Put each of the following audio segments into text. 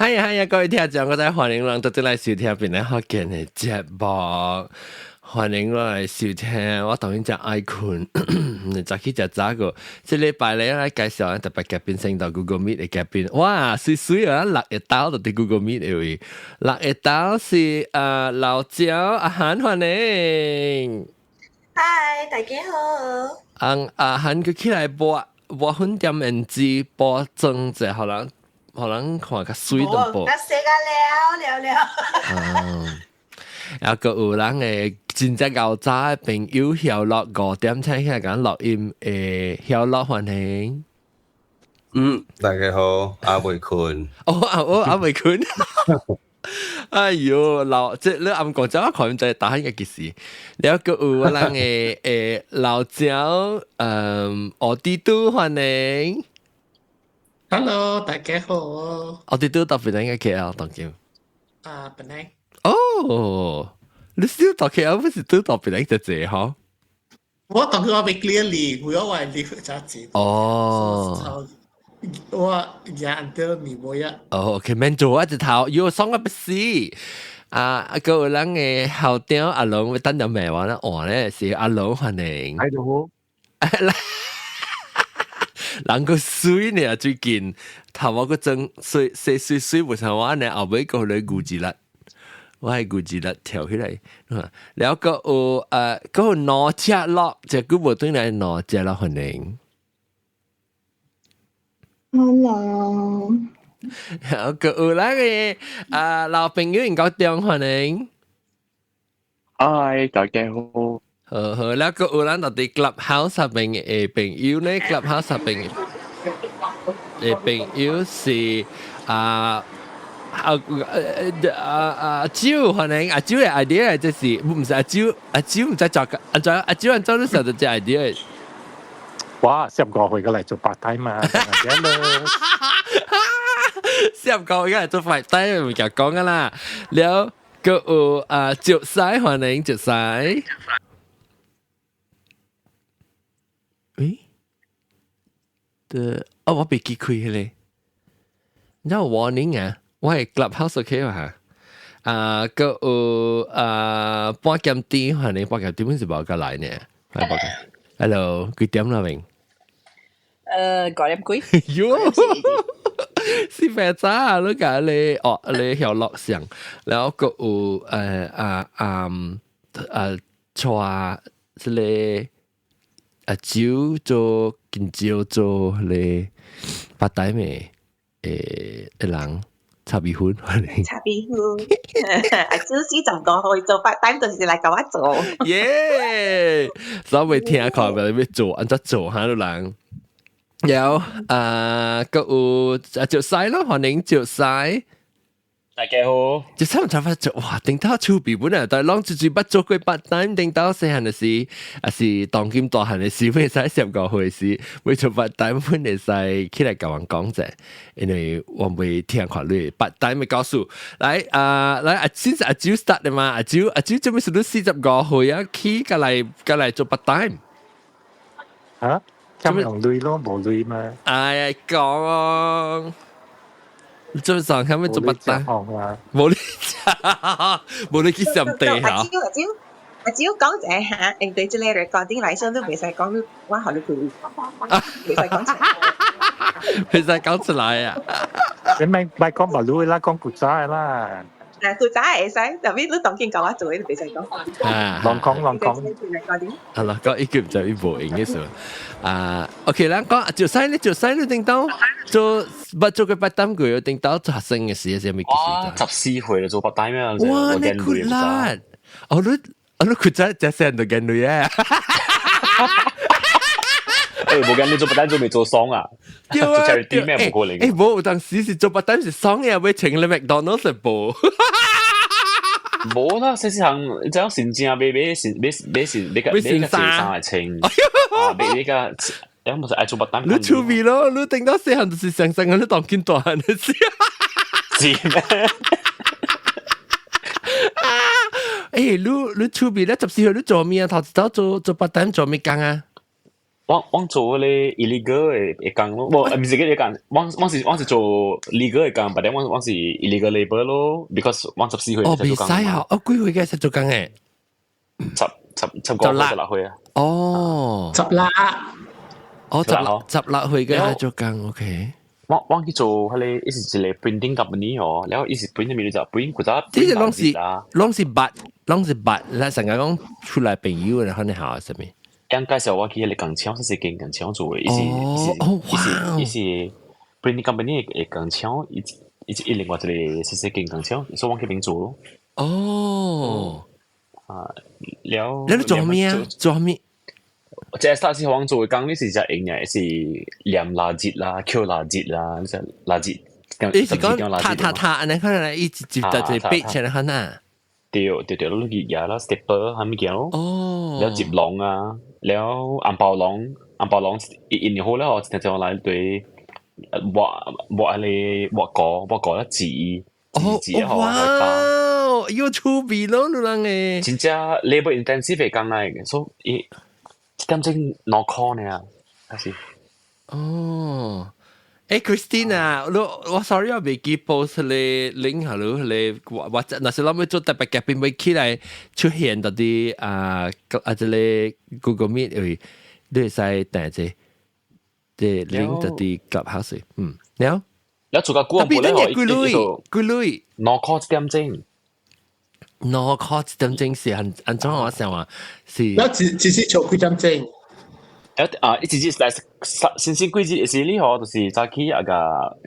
係啊係啊，各位聽眾，我再歡迎人到陣來收聽邊個福建的節目，歡迎我來收聽。我當然真愛睏，早起食早個。這禮拜咧來介紹特別嘉賓先到 Google Meet 的嘉賓，哇，媠媠啊，六一刀就佇 Google Meet 的位，六一刀是老焦阿韓歡迎。嗨，大家好。阿韓佢起來播播粉點胭脂播妝者，予人予人看較媠淡薄。我洗個了了了。嗯，啊，閣有人會真正𠢕早的朋友曉樂5點請起來共錄音，曉樂歡迎。嗯，大家好，阿未睏。哦，啊，我阿未睏。哎喲，老這你暗講真，我看毋知打漢個幾時。了閣有我人的老焦，奧迪都歡迎。 Hello，大家好。奧迪都到檳城個 KL 當今。啊，檳城。哦，你少到 KL 不是都到檳城就濟吼？我當佢我未 clearly，我話 live 真濟。哦。我也 until 年尾啊。哦，OK，免做啊，一頭喲，爽個不死。啊，閣有人的校長阿龍，等陣罵我啦，換咧是阿龍歡迎。喺度好。人個媠呢，最近頭毛閣妝媠媠媠媠，無像我呢，後尾閣來牛一粒，我係牛一粒跳起來。了閣有閣有兩隻樂，這久無轉來兩隻樂歡迎。 Hello，閣有咱个啊老朋友應該中歡迎。嗨，大家好。好好，了閣有咱佇 Clubhouse 上邊的朋友呢，Clubhouse 上邊的朋友是啊啊啊阿蕉歡迎阿蕉的 idea，這是毋是阿蕉？阿蕉毋知做阿怎阿蕉按怎你想到這 idea？哇！15歲過嚟做 part time 嘛， 15歲過嚟做 part time 唔夾講噶啦。了閣有啊，趙西歡迎趙西。誒？的哦，我別記開咧。你知 warning 啊？我係 Clubhouse OK 嘛？啊，閣有啊，半點點歡迎半點點，是無過來呢？係無。Hello，幾點啦明？ 5點幾。喲，是白早，你講你哦，你曉樂上，然後閣有啊啊啊，帶這個阿蕉做近蕉做咧 part time 的人。插米粉，插米粉，阿蕉45歲做 part time 就是來共我做。耶！稍微聽看，欲做，按怎做哈，你人。有啊，閣有啊，趙西咯，歡迎趙西。大家好。趙西毋知發做哇，頂頭手臂本來但攏一直捌做過 part time，頂頭細漢的時，抑是當今大漢的時，會使15歲時，欲做 part time 本會使起來共阮講者，因為我未聽看你 part time 的故事。來啊，來阿先是阿蕉 start 的嘛，阿蕉阿蕉做咩事你45歲啊？起過來過來做 part time？嚇？咁用鐳咯，無鐳嘛。哎呀，講。做上佢咪做 part time？無你無你去上地嚇。阿蕉阿蕉阿蕉講者嚇，應對這個 recording 來說，你袂使講你我予你開，袂使講出來。袂使講出來啊！你咪咪講白鐳啦，講古早啦。啊，古早會使，特別你當今教我做，你袂使講。啊，亂講亂講。係啦，講一句就一無用嘅時候。啊，OK，咱講就使你就使你頂到做，捌做過 part time 過，頂到學生嘅時係咩意思？14歲就做 part time 啊！哇，你苦力！哦，你哦你苦在只細就見女啊！誒，無見你做 part time 做未做爽啊？對啊，做 charity 咩無可能？誒，無，當時是做 part time 是爽嘅，欲穿你麥當勞食無。無啦，細細項，這樣新正買買是買買是買個買個衫來穿，啊買買個，有冇是愛做 part time？你出味咯，你頂到細漢就是上上個你當今大漢的事。是咩？啊！誒，你你出味咧，14歲你做咩啊？頭一頭做做 part time 做咩工啊？我做咧 illegal 嘅工咯，無唔是個工，我是做 legal 嘅工，但係我是 illegal labour 咯，because 我14歲哦，袂使啊！哦，幾歲嘅使做工嘅？十個歲16歲啊！哦，十六。哦，16歲嘅使做工，OK。我去做彼个，伊是一個 printing company 哦，然後伊是 print 咩就 print 古早。這個攏是捌，攏是捌，咱成日講出來朋友，然後你好啥物？人介紹我去彼个工廠，是間工廠做的，伊是伊是 printing company 的工廠，伊另外一個是間工廠，所以我去邊做咯。哦，啊，了。你做咩啊？做咩？這係是我做的工，你是只用嘅是黏垃圾啦、扣垃圾啦，你隻垃圾。你是講塔塔塔，按呢可能伊一接就就逼起來可能。對對對，你去舉啦，stapler 係物件咯。哦。了接籠啊，了紅包籠，紅包籠一印好了吼，一就來對抹抹彼個抹膏抹膏了紙。哦，哇！有趣味咯，你人誒。真正 labour intensive 的工來嘅，所以一點鐘2箍呢，還是。哦。誒，Christina，我 sorry 我未記 post 你 link 下咯，你我若是諗要做特別嘅，並未起來出現到啲啊啊，這個 Google Meet 位，你會使訂者，這 link 到啲 Clubhouse，嗯，了。了做個久特別你幾鐳？幾鐳？2箍一點鐘。 2箍一點鐘是按怎我想話是。了只是做幾點鐘？啊！一直來新鮮季節是你吼，就是早起啊個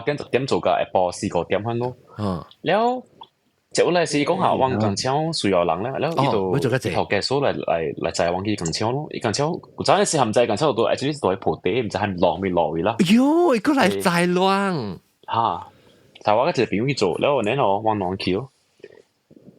9點10點做到下晡4、5點款咯。了，接落來是講下，我工廠需要人咧，了伊就頭家數來載我去工廠咯。伊工廠古早時毋知工廠都actually 是住佇鋪地，毋知係落未落位啦。喲，伊閣來載亂。哈！但我一個朋友去做，了後然後我兩去咯。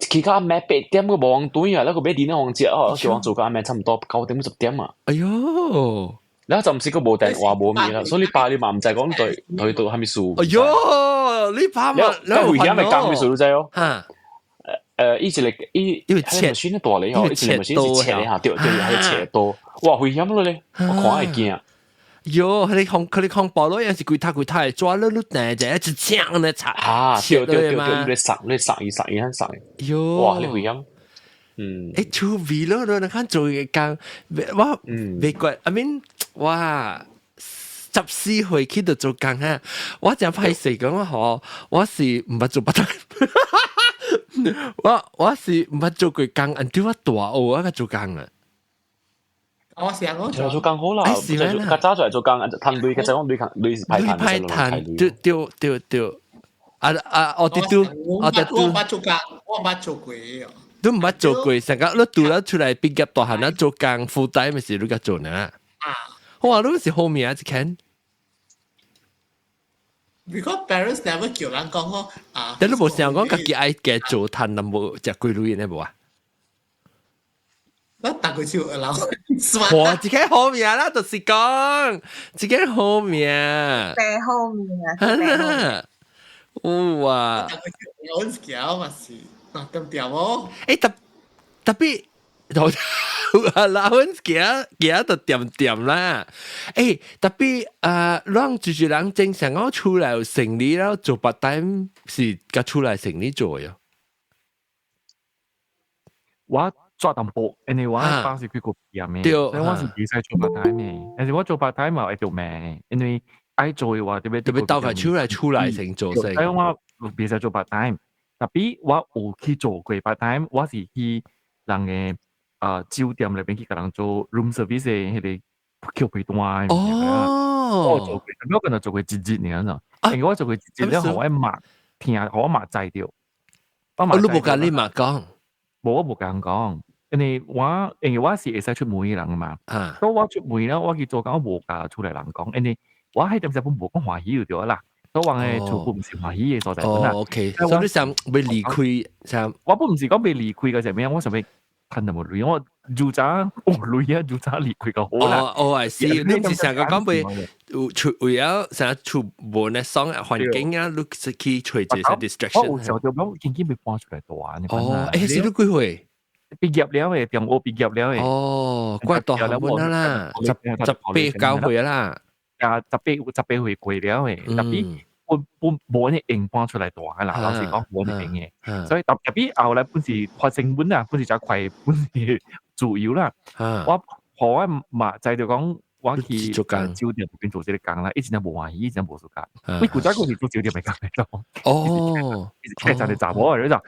去到暗暝8點閣無人轉啊，了閣買電腦通食哦，叫我做到暗暝差唔多9點10點啊。哎喲！了暫時閣無電話無物啦，所以你爸你嘛毋知講對對到啥物事。哎喲，你爸嘛，了危險的工啥物事你知哦？哈。伊一個伊，因為切切大咧吼，伊一個 machine 是切的哈，對對，係切刀，哇，危險咯咧，我看會驚。喲，佢哋控暴咯，有時規塔規塔抓了你掟者一槍咧插，啊，對對對對，你送你送伊送伊很送。喲，哇，你危險。嗯。欸，趣味咯，你看做嘅工，我美國，I mean，哇，14歲去到做工啊，我真歹勢講我吼，我是毋捌做 part time，我是毋捌做過工，按對我大學我較做工啊。我成我做工好啦，較早就嚟做工，趁鐳，較早講鐳鐳是歹趁，歹趁，對對對對。啊啊！我啲都，我啲都，我毋捌做工，我毋捌做過。都毋捌做過，成個你拄了出來畢業大漢啊，做工負擔咪是你較做呢？啊！哇！你是好命一間。 Because parents never 叫人講講啊。但你無想講家己愛加做，趁淡薄食幾鐳呢無啊？我逐個就老。哇！這個好命啦，就是講這個好命。好命。哇！我橋嘛是，啊點點哦。欸，特別，老阮行行就點點啦。欸，特別啊，咱就是人正常講出來有生理了，做 part time 是佮出來生理做喲。我做淡薄，因為我當時幾個畢業嘅，所以我是袂使做 part time 嘅。但是我做 part time 嘛會著命，因為愛做嘅話特別特別鬥佢出來出來先做先。所以我袂使做 part time，特別我有去做過 part time，我是去人嘅啊酒店裏邊去共人做 room service 嘅彼個抾被單。哦，我做過，我可能做過一日爾喏，因為我做過一日了，予我媽聽，予我媽知著。我你無共你媽講？無，我無共人講，因為我是會使出門嘅人嘛。所以我出門了，我去做工，我無共厝內人講，因為我彼陣時本無講歡喜就對啦。所以我嘅厝本毋是歡喜嘅所在。哦，OK。所以你想欲離開，想我本毋是講欲離開個啥物，我想欲趁淡薄鐳，我愈早有鐳啊，愈早離開較好啦。哦哦，I see。你毋是成個講欲有出為了成出門嘅爽環境啊，你去揣一個 distraction。我有想著講緊緊欲搬出來住。哦，欸，是你幾歲？畢業了嘅，中學畢業了嘅。哦，怪大漢本啦，18、9歲啦。啊，18歲過了嘅，tapi 本本無呢用搬出來大啦，老實講無呢用嘅，所以特特別後來本是發生本啊，本是真快，本是自由啦。我我嘛知道講，我去酒店邊做這個工啦，以前都無歡喜，以前無暑假。我古早嗰時做酒店的工嚟做。哦，客棧的查某嚟，你知？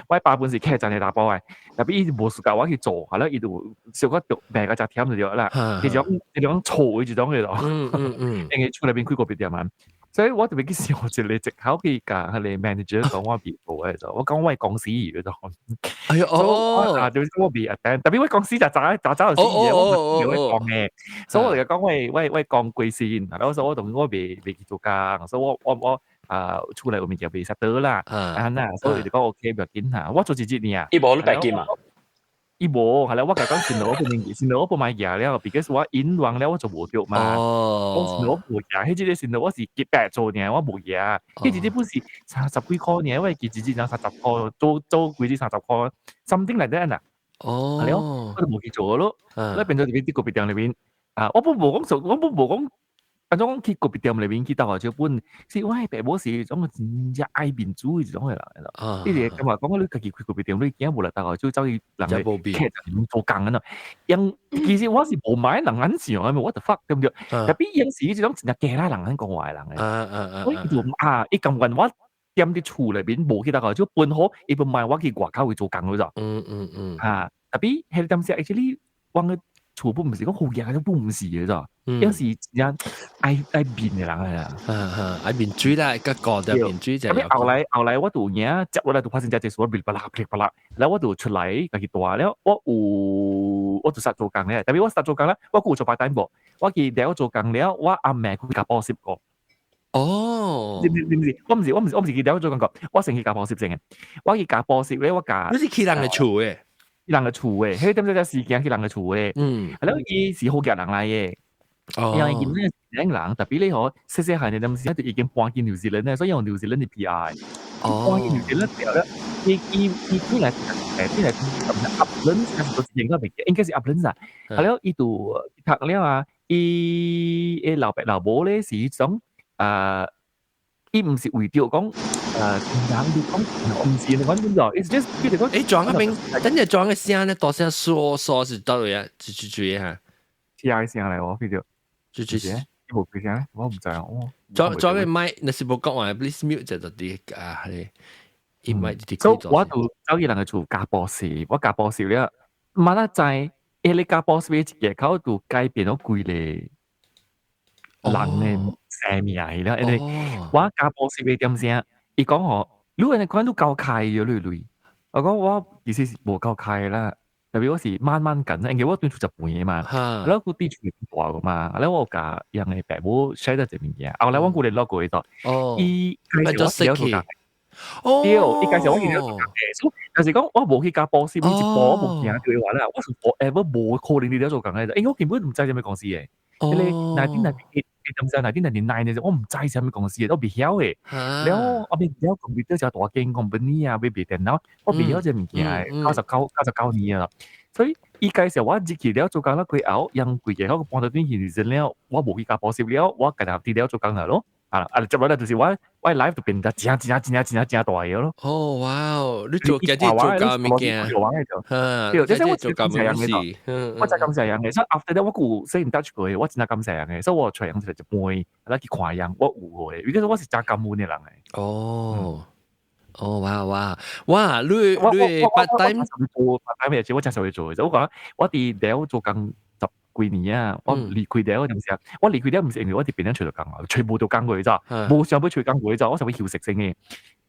我爸本是客棧的查埔的，特別伊無暑假我去做，係啦，伊就小可賣個真忝就對啦。這種錯的這種嘅咯。因為厝內邊開咖啡店嘛，所以我特別去想一個藉口去共彼個 manager 講我袂做的，我講我的公司去做。哎喲哦，啊，就是我袂 attend，特別我公司就早早早就死嘅，我唔會講嘅，所以我就講我講貴先，然後所以我同我袂去做工，所以我啊厝內有物件袂使得啦，啊那，所以就講 OK 不要緊嚇，我做一日爾。伊無你白金啊？伊無，係啦，我共講先攞本先攞本買嘢了，because 我引亂了我就無著嘛。我先攞無嘢，彼個先攞我是幾百做爾，我無嘢。彼一日本是30幾箍爾，我會記一日人三十箍，做做幾日三十箍，something like that 啦。哦，係咯，我就無去做咯。你變做佇啲咖啡店裏面，啊，我本無講做，我本無講。按怎講去咖啡店裏面去鬥下招本，是我爸母是種真正愛面子的一種的人來。你是感覺講你家己開咖啡店，你驚無來鬥下招走去人的客棧裏面做工按怎？因其實我是無買人按想啊，what the fuck 對毋對？特別伊是一種真正假啦人按講話的人誒。所以伊就啊，伊甘願我踮佇厝內面無去鬥下招，分好伊不買我去外口去做工嗰種。啊，特別彼個當時 actually 我個厝本毋是講好額，本毋是的咋，有時真愛愛面的人來啊。愛面水啦，個個就面水就。特別後來我就有影接落來就發生這濟事，我噼里啪啦噼里啪啦，然後我就出來家己蹛了，我有我就煞做工咧，特別我煞做工咧，我閣有做 part time 無？我記得我做工了，我暗暝去共補習過。哦，唔是唔是，我毋是去了做工過，我先去共補習先的。我去共補習咧，我共。你是去人的厝的？人的厝的，彼點只時間去人的厝的。係咯，伊是好額人來的。因為伊那個人，特別你嗬，細細漢的陣時就已經搬去紐西蘭咧，所以用紐西蘭的 PR。搬去紐西蘭了咧，伊本來本來 Upland，應該袂記，應該是 Upland 啊。係咯，伊就讀了啊，伊的老爸老母咧是一種啊，伊毋是為著講人就講毋是你講點做？It's just 佢哋講，裝嗰邊，等陣裝嘅聲咧，大聲嗦嗦是倒位啊？吱吱吱嚇，聽聲嚟喎，佢就。吱吱，無佢聲，我毋知啊。裝裝個麥，若是無講話，please mute 就就啲啊，你伊麥直所以我就走去人个厝教補習，我教補習了，嘛仔知，彼個教補習的一個口就改變咗規個人的生命了，因為我教補習的點聲，伊講吼，你按呢款你夠開咗你類，我講我其實是無夠開啦。特別我是慢慢緊，因為我對厝一半嘛，然後佢佇厝大個嘛，然後我共人的爸母 share 咗一物件，後來我閣聯絡過伊就，伊介紹我了做工，對，伊介紹我去了做工的，所以就是講我無去共補習，每一步我無行對話啦，我是 forever 無可能佇了做工的，因為我根本毋知啥物公司的，彼個 1998點時 1999的時，我毋知啥物公司的，我袂曉的，了後面了 computer 誠大間 company 啊，欲賣電腦，我袂曉這物件的，99年啊，所以伊介紹我入去了做工了過後，用規個我搬到轉去時陣了，我無去共補習了，我家己佇了做工了咯。啊啊！接落來就是我 life 就變得真真真真真真大個咯。哦，哇哦！你做家己做教物件，對，這是我做感謝人的，我真感謝人的。所以 after that 我閣有 stay in touch 過，我真感謝人的，所以我揣人出來一杯，來去看人，我有的，因為我是真感恩的人的。哦，哦，哇哇哇！你 part time 做 part time 嘅事，我真少去做。我講我佇了做工十幾年啊，我離開了陣時啊，我離開了毋是因為我佇邊咧揣著工啊，揣無著工過咋，無想欲揣工過咋，我想欲休息先嘅。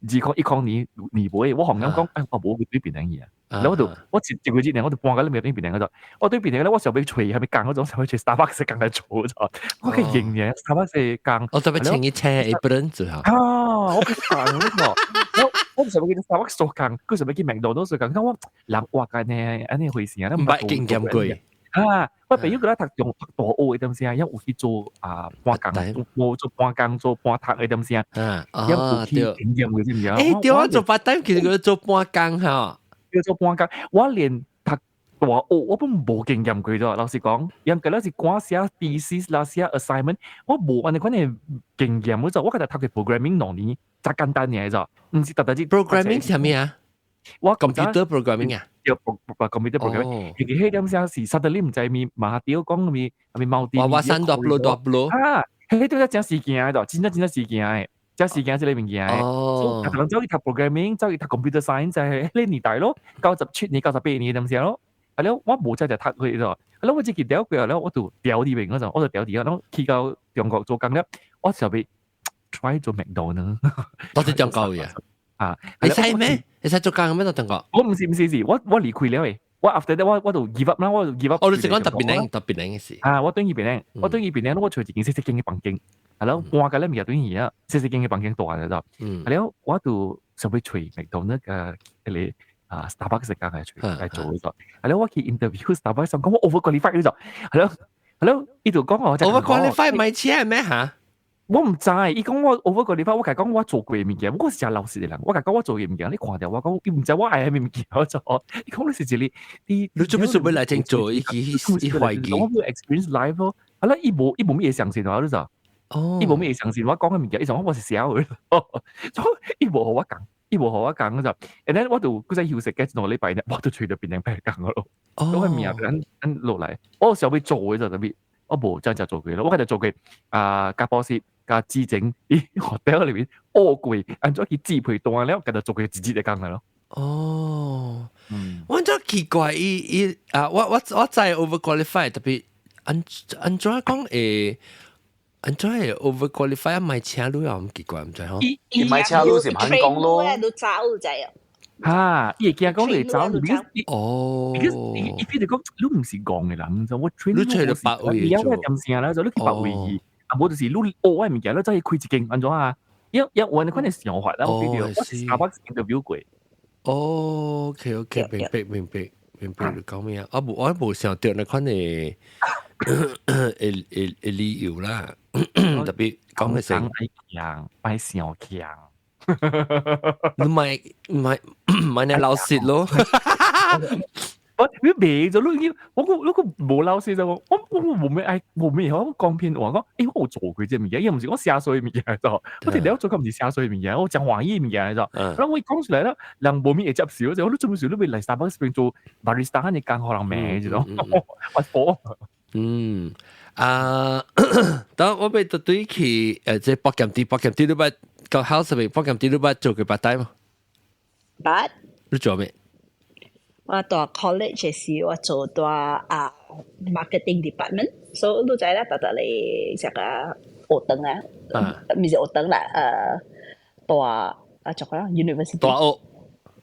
2010年年尾，我予人講，哎，我無去對檳城去啊。然後我就我一個月年，我就搬到咧邊檳城嗰度。我對檳城咧，我想欲揣啥物工，我總想欲揣 Starbucks 工來做咋。我去認嘅 Starbucks 工。我特別請一請一本做啊，我去煩我我毋想欲去 Starbucks 做工，佢想欲去麥當勞做工。咁我人活緊呢，按呢回事啊，毋捌經驗過。啊！我朋友佮讀中讀大學的陣時啊，也有去做啊半工，無做半工做半讀的陣時啊，也有去經驗過，知毋知啊？欸，對，我做 part time 其實叫做半工吼，叫做半工。我連讀大學我本無經驗過咗，老實講，因為咧是趕寫 thesis 啦，寫 assignment，我無按呢款的經驗，我就我覺得讀個 programming 2年，真簡單嘅啫，毋是特特止 programming 係咩啊？我 computer programming 啊？對，computer programming，其實彼點聲是 suddenly 毋知咪馬丟講咪咪貓啲，我我三 W W 啊，彼對真時件的，真正真正時件的，真時件這个物件的。哦，人走去讀 programming，走去讀 computer science 就係彼年代咯，97年、98年點聲咯。係咯，我無真就讀過咗。係咯，我自己掉過了，我就掉佇邊嗰陣，我就掉佇啊，去到中國做工了，我就欲 try 做麥當勞。到佇中國嘅啊？會使咩？會使做工咩？到中國？我毋是毋是是，我離開了的。我 after that 我就 give up 啦，我就 give up。哦，你是講特別靚，特別靚的事。啊，我轉去檳城，我轉去檳城，我揣一間細細間的房間，係咯，搬個咧物件轉去啊，細細間的房間大嘅就，係了，我就想欲揣麥當勞个彼個啊 Starbucks 的工來揣來做咗，係了，我去 interview Starbucks 想講我 over qualified 咗，係咯，係咯，伊就講我 over qualified 買錢咩嚇？我毋知，伊講我 over qualified，我共伊講我做過的物件，我是誠老實的人，我共伊講我做過的物件，你看著我講，伊毋知我愛啥物物件，我做，伊講你是一個，你你做咩準備來正做？伊伊伊懷疑。我無 experience life 咯，啊啦，伊無伊無咩會相信我，你知？哦，伊無咩會相信我講的物件，伊想我是痟的，所以伊無予我講，伊無予我講就，and then 我就閣再休息個2禮拜呢，我就揣著檳城別工咯，我個名按按落來，我想欲做的就特別，我無真正做過咯，我家己做過啊，加保濕。加之前，伊 hotel 裏面學過，按怎去紙皮單了，共伊做過一日的工咯。哦，我真奇怪，伊伊啊，我知 over qualified，特別按按怎講會，按怎會 over qualified 買請你又毋奇怪，毋知吼。伊買請你是肯講咯。你走就知啊。哈，伊會驚講你走，哦， because 伊伊比如講你毋是戇的人，就我 train 你揣著別位做，你點聲啦，就你去別位去。啊，無就是你學我的物件，你走去開一間按怎啊？因因有按呢款的想法啦，我記得我是 Starbucks interview 過。哦，OK OK，明白明白明白你講咩啊？我無我無想著那款的的的的理由啦，特別講的是愛強，愛想強。你咪咪咪你老實咯。我你袂做你我個我個無老實就我我無咩愛無咩我講騙話講，欸我有做過這物件，伊毋是講寫衰物件就，我直了做個毋是寫衰物件，我誠歡喜物件就，然後我一講出來了，人無咩會接受，就我你做咩事你欲來 Starbucks 邊做 barista，你講予人罵這種，我火。嗯啊，當我欲對去這保險店，保險店你捌到 house 入面，保險店你捌做過 part time 無？捌。你做咩？我佇 college 的時，我做佇啊 marketing department，所以你知啦，逐逐咧這個學堂啊，毋是學堂啦，大啊做個 university。大學。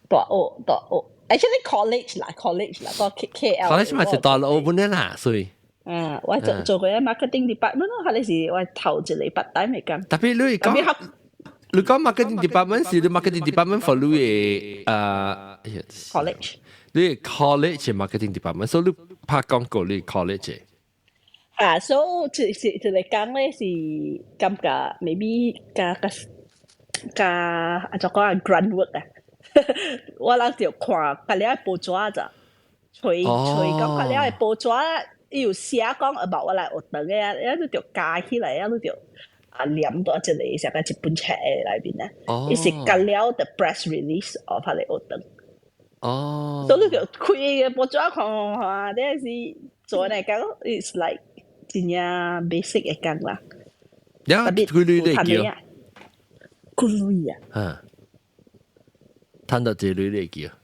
大學大學，actually college 啦，college 啦，到 K K L。 college 嘛是大學本來啦，所以。啊，我做做過 marketing department 咯，係是我頭一個 part time 的工。特別你講，你講 marketing department 是你 marketing department for 你的啊 college。你 college marketing department，所以你拍廣告你 college。啊，所以就是一個工咧是感覺 maybe 加加加啊，就講啊 grunt work 啊，我人就看佮了報紙咋，揣揣講佮了報紙，伊有寫講 about 我來學堂的啊，啊你就加起來啊，你就啊黏到一個啥個一本冊內面啊，伊是佮了 the press release of 彼个學堂。所以你就開個報紙看看，這是做來講，it's like 真正 basic 的工啦。呀，幾鐳你記？幾鐳啊？啊，趁著濟鐳你記啊？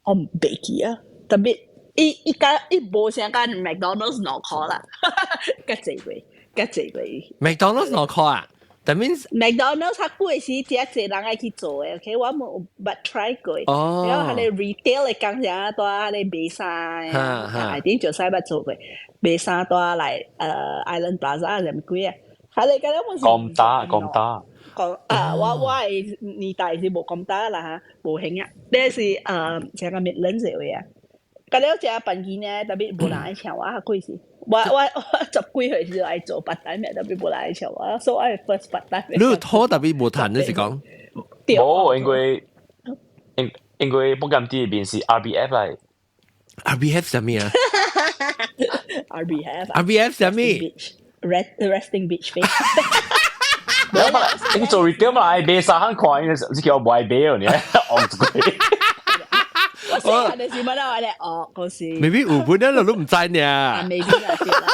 我毋袂記啊，特別伊伊間伊無啥間麥當勞2箍啦，較濟過，較濟過。麥當勞2箍啊？That means 麥當勞較久的時，誠濟人愛去做的，OK，我無捌 try 過。哦。然後彼个 retail 的工啥，佇彼个賣衫的，啊，頂就使捌做過，賣衫佇來Island Plaza 啥物鬼啊？彼个敢若是咁打咁打。講啊，我的年代是無咁打啦嚇，無興啊。那是啥個 Midlands 的位啊。佮了食飯錢呢，特別無人愛請我，較貴是。我10幾歲時愛做 part time，特別無人愛請我，所以我 first part time。你拖特別無趁，你是講？無，因為因因為保險店入邊是 RBF 來。RBF 啥物啊？RBF ？RBF 啥物？Resting bitch face。你做 retail 嘛，愛買衫看，因為是叫我愛買哦，你戇一鬼。我細漢嘅時乜啦，我咧哦，嗰時。 maybe 有本一路都唔知呢。啊，maybe 啦，對啦。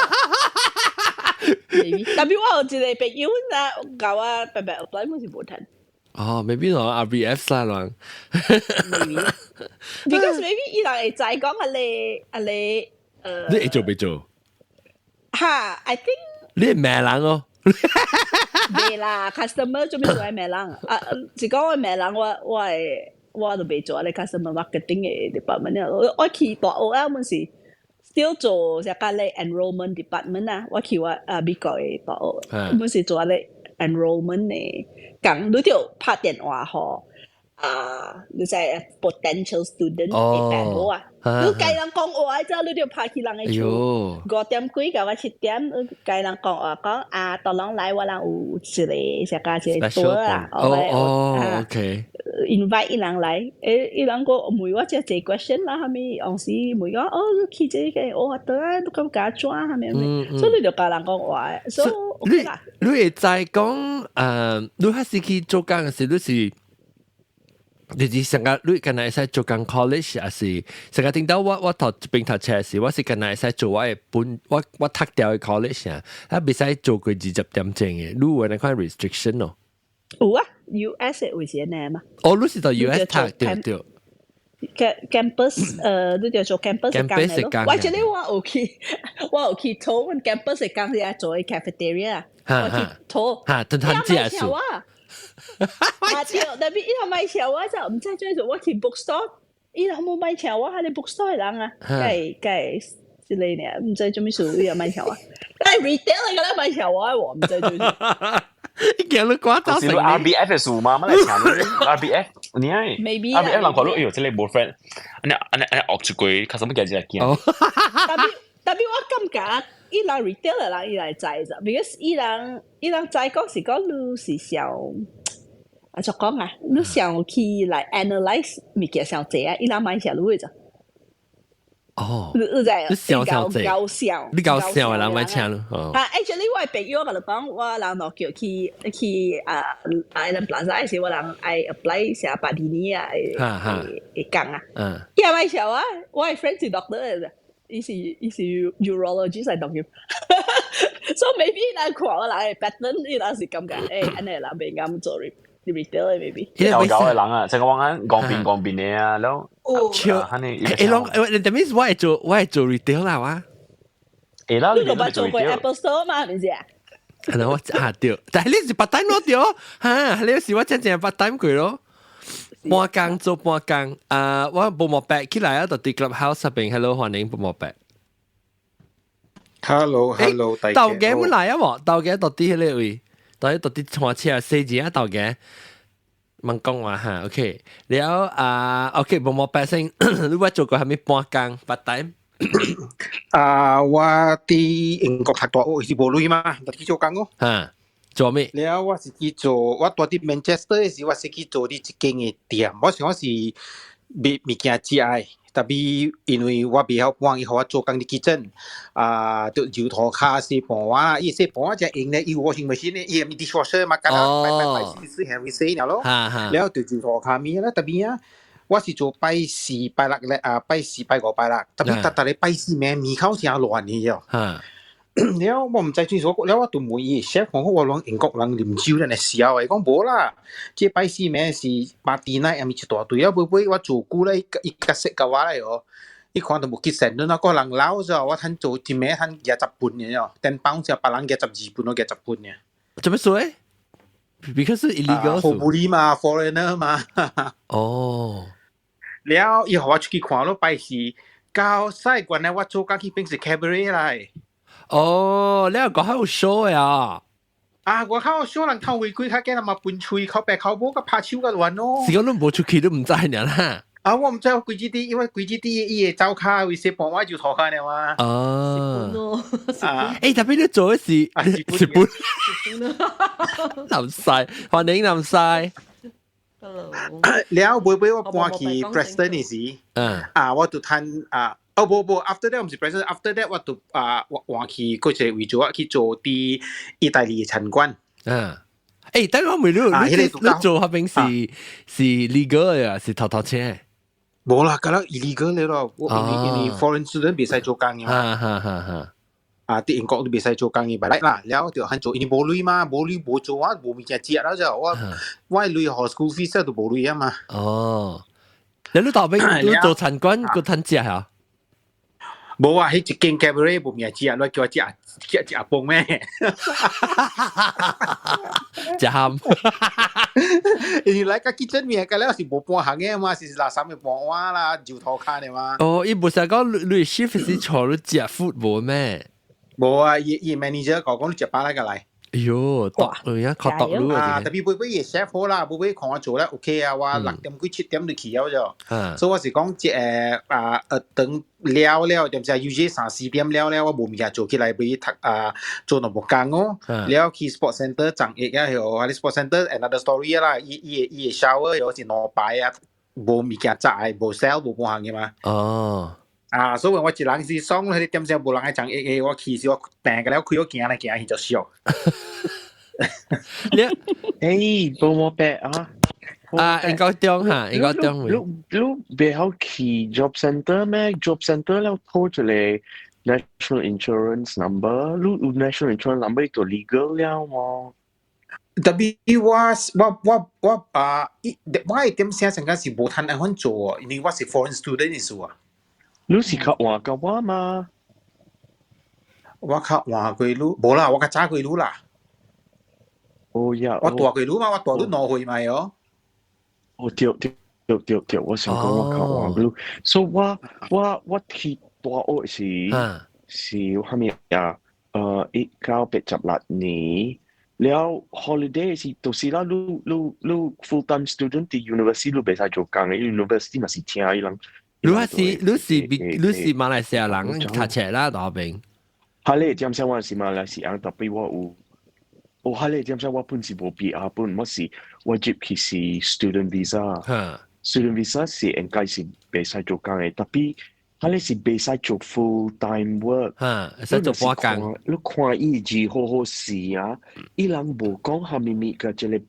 maybe，特別我有一個朋友啊，教我白白 apply 我是無趁。哦，maybe 我 RBF 啦，啷。 Maybe，because maybe 伊人會知講啊你啊你，你會做未做？哈，I think。你係咩人哦？未啦，customer 做咩做係咩人？啊，是講我咩人，我我會我都未做你 customer marketing 嘅 department 我去大學啊，嗰時 still 做一個咧 enrollment department 啊，我去我啊美國嘅大學，嗰時做咧 enrollment 嘅，講你就拍電話予啊，你知 potential student 嘅爸母啊，你共人講話之後，你就拍去人嘅厝，5點幾到我7點，你共人講話講啊，到人來我人有一個啥個一個桌啊，哦哦，OK。 invite 伊人來，誒，伊人個問我這濟 question 啦，蝦米，當時問講，哦，你去這個哦，對啊，你感覺怎啊，蝦米蝦米，所以你就共人講話，所以 OK 啦。你會知講，你還是去做工嘅時，你是？你是成個你敢若會使做工 college，還是成個頂到我我讀這邊讀冊時，我是敢若會使做我的本我我讀掉的 college 啊，啊袂使做過20點鐘嘅，你有那款 restriction 哦？有啊，US 的位是按呢嘛？哦，你是到 US 讀對對。 Campus 你叫做 campus 嘅工咯。我這裡我有去，我有去討論 campus 嘅工是做 cafeteria，我去討。哈，等他食數。啊，對，特別伊頭買請我就毋知做做，我去 bookstore，伊頭無買請我，係你 bookstore 的人啊，計計之類呢，毋知做咩事，伊又買請我，但係 retail 嘅咧買請我，我毋知做咩。你驚你掛走成 RBF 嘅數嘛，乜嚟請你 RBF？你係 Maybe RBF 人看到，哎呦，這個無 friend，按呢按呢按呢惡一句，較什麼驚只驚。特別特別我感覺。伊人 retail 嘅人伊來知咋，because 伊人伊人知講是講你是想，啊怎講啊？你想去來 analyze 物件傷濟啊？伊人買啥你會咋？哦，你你知？你想想濟，搞笑，你搞笑嘅人買請咯。啊，actually 我朋友我共你講，我人落叫去去啊 Island Plaza 時，我人愛 apply 寫巴迪尼啊，會講啊。伊也買請我，我的 friend 是 doctor 嚟嘅。伊是伊是 urologist 嚟當佢，so maybe 伊人看我人嘅 pattern，伊人是感覺欸，按呢人袂啱做 retail maybe。有搞嘅人啊，成個往緊講邊講邊嘅啊，然後超，欸，攏欸，that means 我會做我會做 retail 啦，我。會啦，你冇捌做過 Apple Store 嘛？係咪啊？係啦，我啊對，但係你是 part time 咯對，哈，你是我真正 part time 過咯。半工做半工，啊，我無毛白起來啊，就佇 Clubhouse 入邊，Hello，歡迎無毛白。 Hello，Hello，大家。豆家本來啊無，豆家到佇彼個位，到底到佇看車細字啊，豆家。問講話哈，OK，了啊，OK，無毛白先，你捌做過啥物半工 part time？啊，我佇英國讀大學是無鐳嘛，就去做工咯。哈。做咩？了我是去做，我住佇 Manchester 的時，我是去做佇一間的店。我想我是賣物件食的，特別因為我袂曉搬，伊予我做工佇 kitchen，啊，就油塗跤洗盤碗，伊洗盤碗才用咧，伊有 washing machine 咧，伊毋 dishwasher 嘛，敢若擺擺擺洗洗下會洗了咯。了就油塗跤物啦，特別啊，我是做拜四、拜六咧，啊，拜四、拜五、拜六，特別逐逐個拜四暝門口誠亂的哦。了我毋知做啥，了我就問伊 chef 講我攏英國人啉酒咱會痟的，伊講無啦，這拜四暝是 party night，抑毋是一大堆啊，尾尾我做久咧，伊較識共我咧哦，伊看到無結成了，個人老咗，我趁做一暝趁20磅嘅哦，10 pound 就別人22磅，我20磅嘅。做咩事？Because illegal。好無理嘛，foreigner 嘛。哦。了，伊予我出去看咯，拜四到西原來我做工彼邊是 cabaret 來。哦，你又講喺度 show 呀？啊，我靠，小人偷違規，較驚人嘛分喙，口白口無，佮拍手佮亂咯。是講你無出去都毋知爾啦。啊，我毋知我規子佇，因為規子佇伊會走跤為洗盤我就塗跤了嘛。哦。啊。欸，特別你做的是日本。林晒，歡迎林晒。 Hello。了，尾尾我搬去 Preston 的時，啊，我就趁啊，哦，無無，after that 毋是 present，after that 我就啊，我換去閣一個位置，我去做佇意大利嘅餐館。嗯，欸，等我問你，你你做彼邊是 legal 嘅，是偷偷請？無啦，敢若 illegal 咧咯，我因為 foreign student 袂使做工嘅嘛。哈哈哈哈。啊，佇英國都袂使做工嘅，袂來啦，了就還做，因為無鐳嘛，無鐳無做啊，無物件食了就我我鐳予 school fees 都無鐳啊嘛。哦，你大邊你做餐館閣趁食嚇？無啊，彼一間 cabaret 無物件食，你叫我食食食飯咩？食鹹。因為來個 kitchen 面，個了是無半行嘅嘛，是垃圾嘅半碗啦，石頭跤的嘛。哦，伊無是講你 shift 是坐你食 food 無咩？無啊，伊伊 manager 講講你食飽來個來。哎喲，毒，哎呀，較毒咯。啊，特別尾尾伊 chef 好啦，尾尾看我做咧 OK 啊，我6點幾7點就去了就。所以我是講，這啊，等了了，點知有時3、4點了了，我無物件做起來，欲讀啊，做兩步工哦。了去 sport center 浸浴啊，許啊，你 sport center another story 啦，伊伊伊 shower 有是兩排啊，無物件紮的，無 sell 無半項的嘛。哦。啊，所以我一人是爽，彼個點鐘無人愛浸浴的，我去時我訂個了開我行來行去就俗。你，欸，無無白啊！啊，應該中嚇，應該中。你你袂曉去 job center 咩？job center 了討一個 national insurance number，你有 national insurance number 就 legal 了麼？特別我我我我啊，我的點寫成個是無通按款做，因為我是 foreign student 意思啊。你是較晚過我嗎？我較晚過你，無啦，我較早過你啦。哦呀，我大過你嘛，我大你2歲嘛喲。哦對對對對對，我想講我較晚過你，所以我我我去大學時是啥物啊？1986年，了 holiday 是就是啦，你你你 full time student 佇 university 你袂使做工的，university 嘛是請伊人。你是馬來西亞人讀冊啦，大邊。哈咧，點解我是馬來西亞？特別我有，哦，哈咧，點解我本是無 PR 本，我是我入去是 student visa。student visa 是應該是袂使做工的，特別哈咧是袂使做 full time work。哈，會使做半工。你看伊字好好勢啊，伊人無講蝦米物個這個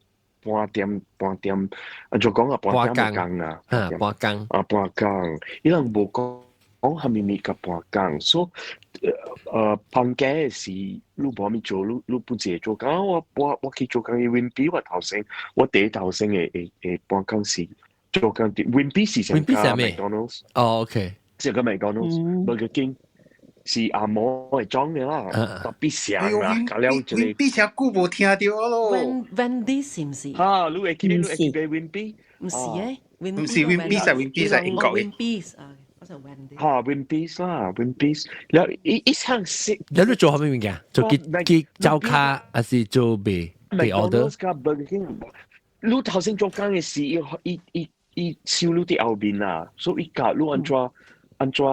半點半點，啊就講啊半點工啊，半工啊半工，伊人無講講蝦米物個半工，所以放假的時你無蝦米做，你你本是會做工。我我我去做工去 Wimpy，我頭先我第一頭先的的的半工是做工佇 Wimpy 是啥個 McDonald's。哦，OK，是個 McDonald's，Burger King。是阿毛會裝的啦，特別像啦，搞了一個。 Wimpy 誠久無聽著咯。 Wendy 是毋是？哈，你會記你會記得 Wimpy？毋是誒，毋是 Wimpy 是 Wimpy 是英國的。 Wimpy 啊，我就 Wendy。哈，Wimpy 啦，Wimpy，了伊伊項識。你你做啥物物件？做去去招卡，還是做賣賣 order？ Burger King，你頭先做工的時，伊伊伊伊收你佇後面啦，所以伊教你按怎按怎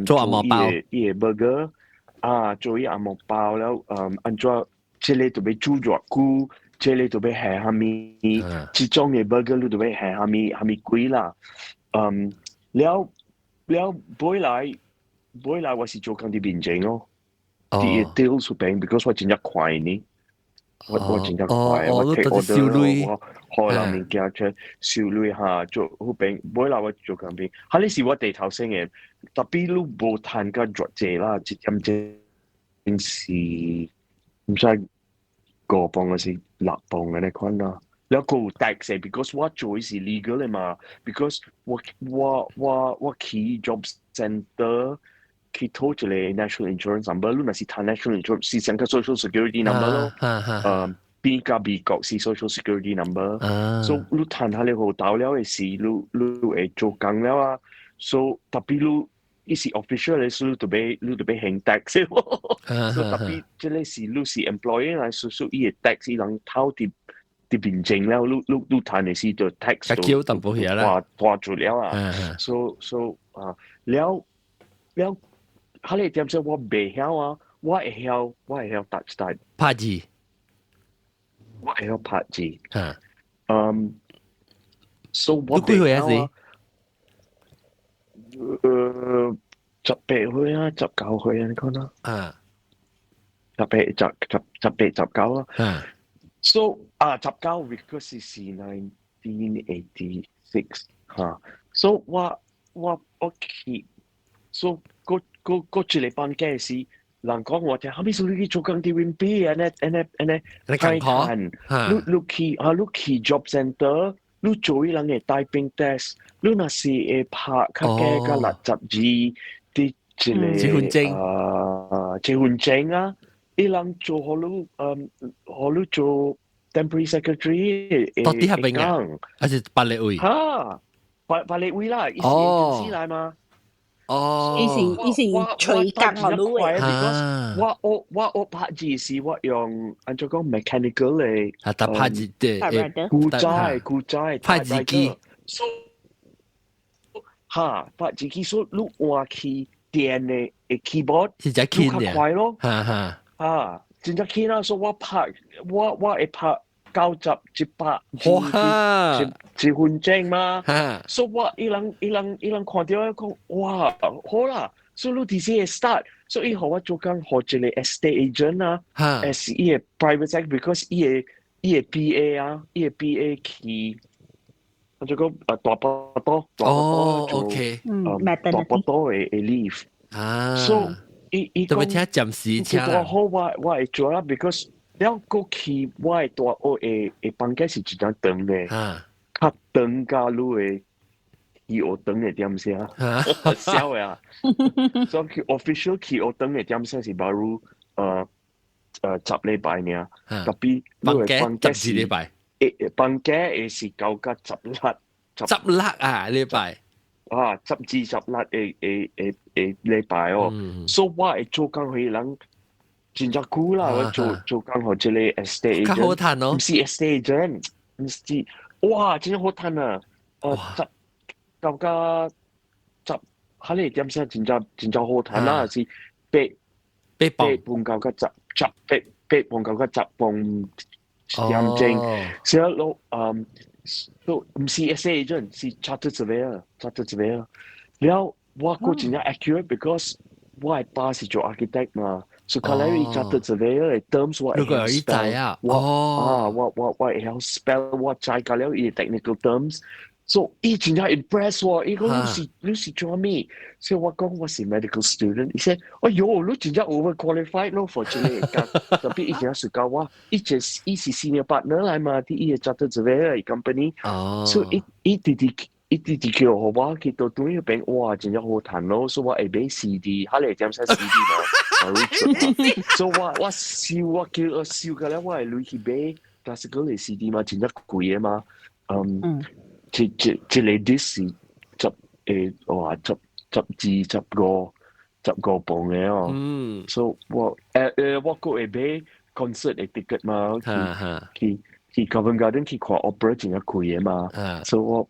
做紅毛包，伊個 burger 啊，做伊紅毛包了，按怎這個就欲煮偌久，這個就欲下蝦米，這種的 burger 你就欲下蝦米蝦米鬼啦，了了尾來尾來我是做工佇面前哦，佇個 till 出邊，because 我真正快呢，我我真正快，我 take order 我。開人物件出收鐳哈，做彼邊，尾來我做工邊，哈你是我第頭先的，特別你無趁甲偌濟啦，一點鐘是毋知5磅還是6磅的那款啦。了閣有 tax because 我做的是 legal 的嘛，because 我我我我去 job center 去討一個 national insurance number，你若是趁 national insurance 是像個 social security number 咯，邊甲美國是 social security number，所以你趁下你號到了的時，你你會做工了啊，所以特別你伊是 official 的，所以你就欲還 tax 所以特別這個是你是 employer 來輸輸伊的 tax 伊人偷佇佇面前了，你你你趁的是就 tax 就叫淡薄遐啦，拖住了啊，所以所以啊，了了，哈你點說我袂曉啊，我會曉 touch type 拍字。我會曉拍字。嗯，所以我幾歲啊？是？ 18歲啊，19歲啊，你講啦。啊。 18十十十八十九啦。啊。 So 啊，十九 because 是 1986 嚇。So 我去，so 嗰嗰嗰一個班嘅是人講我聽，後尾所你去做工佇 Wimpy 按呢按呢按呢，你太趁，你去啊，你去 job center，你做伊人嘅 typing test，你若是會拍較加較62佇一個結婚證啊，結婚證啊，伊人做予你，予你做 temporary secretary 到底係邊啊？還是別个位？哈，別別个位啦，伊是 agency 來嘛。哦，伊是隨工予你的。 because 我學拍字是我用按怎講 mechanical 的，啊，搭拍字的，古仔古仔拍字機。 So 哈，拍字機所你換去電的 keyboard 是只輕較快咯，哈哈，啊，真正輕啦，所以我拍我會拍90、100，哇，一分鐘嘛，所以我伊人看著我講，哇，好啦，所以你佇時會 start，所以伊予我做工予一個 estate agent 啊，as 伊的 private sector，because 伊的 PA 啊，伊的 PA 去，我就講大巴多，大巴多做，OK，大巴多的 leave，啊，所以伊伊講，特別聽暫時請啦，好，我會做啦，because 了過去我的大學的房間是一張長的，較長甲你的去學堂的點聲，痟的啊！所以去 official 去學堂的點聲是 baru 10禮拜爾，特別你的放假12禮拜，放假會是9甲16，十六啊禮拜，啊12、16的禮拜哦，所以我會做工予人。真正久啦，我做工予這個 estate 較好趁哦，毋是 estate agent，毋是，哇，真正好趁啊！十九加十，哈你點聲真正真正好趁啦，是八八磅半九加十十八八磅九加10磅點鐘，所以咯，都毋是 estate agent，是 chartered surveyor，chartered surveyor。了我閣真正 accurate，because 我的爸是做 architect 嘛。所以看來伊 chartered surveyor 的 terms 我會曉 spell，我啊我會曉 spell，我知甲了伊 technical terms，所以伊真正 impress 我，伊講你是做咩？所以我講我是 medical student，伊說哎喲，你真正 overqualified 咯 for 這個工，特別伊真正是教我，伊就是伊是 senior partner 來嘛，佇伊的 chartered surveyor company，所以伊伊直直。伊直直叫予我去到對嗰邊，哇，真正好趁咯！所以我會買 CD，哈你點使 CD 嘛？所以我燒我叫我燒個咧，我會鐳去買 classical 的 CD 嘛，真正貴的嘛。嗯，一一一個 disc 是十誒哇十十二十五十五磅的哦。所以我我閣會買 concert 的 ticket 嘛，去去 Covent Garden 去看 opera 真正貴的嘛。所以我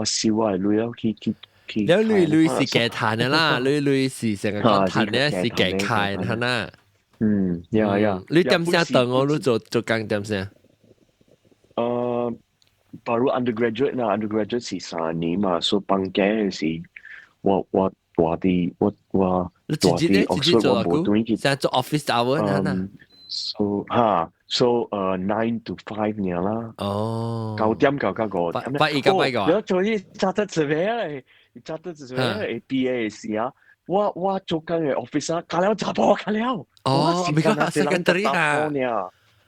燒我的鐳去去去。了鐳鐳是加趁的啦，鐳鐳是成個講趁的是加開的啦。嗯，呀呀。你點聲等我，你做工點聲？baru undergraduate 啦，undergraduate 是3年嘛，所以放假是我蹛佇我蹛佇 Oxford 我無轉去。現在做 office hour 啦。 So 哈，so 9 to 5 爾啦。哦。9點9到5點。八二九八個。你做啲揸得做咩咧？揸得做咩？APA 時啊，我做工的 office 啊，加了查埔加了。哦，咪講 secondary 啊。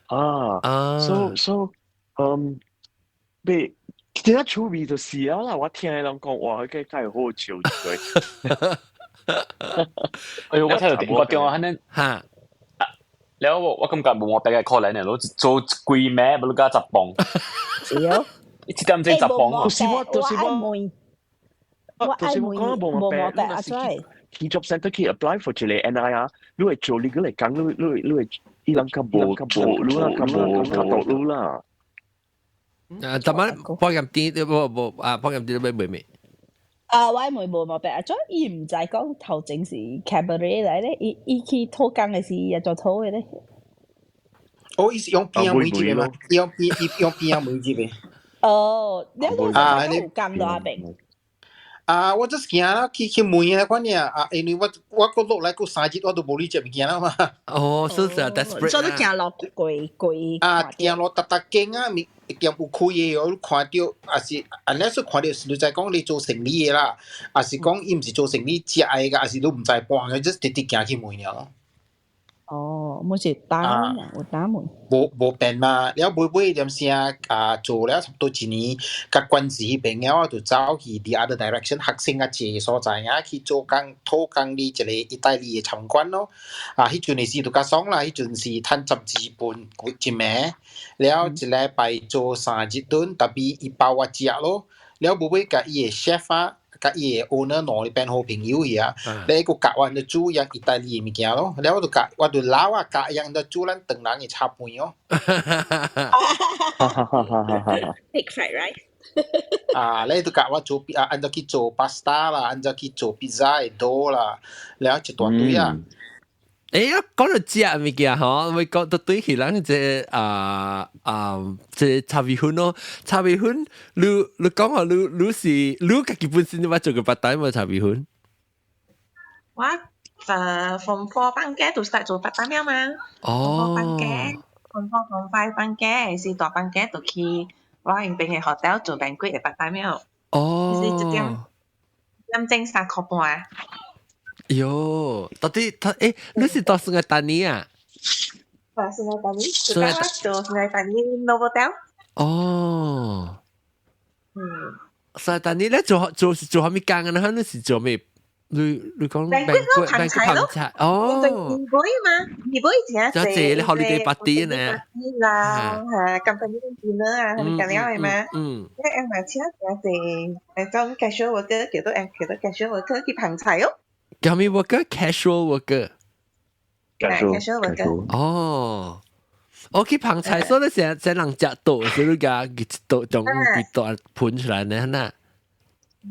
啊。啊。So 被真正趣味就是啊啦，我聽人講話，佢真係好笑一句。哎呦，我聽到電話電話，肯定哈。了我感覺無我別個可能的，攞做一規暝，無你加十磅。是哦。一點鐘十磅。就是我，就是我。我就是我講無無毛病啊，所以。去 job center 去 apply for 一個 NI 啊，你會做你個嚟講，你會伊人較無較無，你啦較無較毒你啦。啊，逐擺保險店無無啊，保險店欲買未？啊，我問無毛病啊，所以伊毋知講頭前是 cabaret 來咧，伊伊去討工的時，伊也做討的咧。哦，伊是用邊媒接的嘛？用邊伊用邊媒接的。哦，你都有工到阿邊？啊，我就是行啦，去問啊，款爾啊，因為我閣落來閣3日，我都無理食物件啦嘛。哦，所以就 desperate。所以你行路過過。啊，行路逐逐間啊，物店有開的，我看著，也是，按呢說看著是你知講你做生意的啦，也是講伊毋是做生意食的，個，也是你毋知半個，就是直直行去問了咯。哦，冇是打門啊，有打門。無變嘛，了尾尾點聲啊，做了差不多一年，佮關係彼邊了，我就走去 the other direction，學生較濟所在啊，去做工，討工佇一個意大利的餐館咯。啊，彼陣的時就較爽啦，彼陣是趁12磅一暝，了一禮拜做3日頓，tapi 伊包我食咯。了尾尾共伊的 chef 啊，佮伊的 owner 兩個變好朋友去啊，你閣教我怎煮樣意大利的物件咯，了我就教，我就老啊教樣怎煮咱唐人的炒飯哦。 Egg fried rice。啊，你就教我做啊，按怎去做 pasta 啦，按怎去做 pizza 的 dough 啦，了一大堆啊。誒，講到食物件吼，會講到對起咱這啊啊，這炒米粉咯，炒米粉，你講話你是你家己本身你捌做過 part time 無炒米粉？我form four 放假就 start 做 part time 了嘛。哦。放假，form four form five 放假，是大放假就去我𪜶邊嘅 hotel 做 banquet 嘅 part time 了。哦。是一點點鐘3塊半。喲，到底他誒，你是到 Sungai Petani 啊？啊，Sungai Petani，就做 Sungai Petani Novotel。哦。Sungai Petani 咧做做是做啥物工啊？你是做咩？你講 banquet 咯，捧菜咯，哦。二杯嘛，二杯真濟。就這 holiday party 呢？啦，嚇，company dinner 啊，係咪咁樣嘅嘛？嗯。你嘛請真濟，誒種 casual worker 叫做叫做 casual worker 去捧菜哦。叫咩 worker？casual worker。 casual worker。哦。我去捧菜，所以成成人食多，所以甲一桌將幾桌盤出來呢，呐。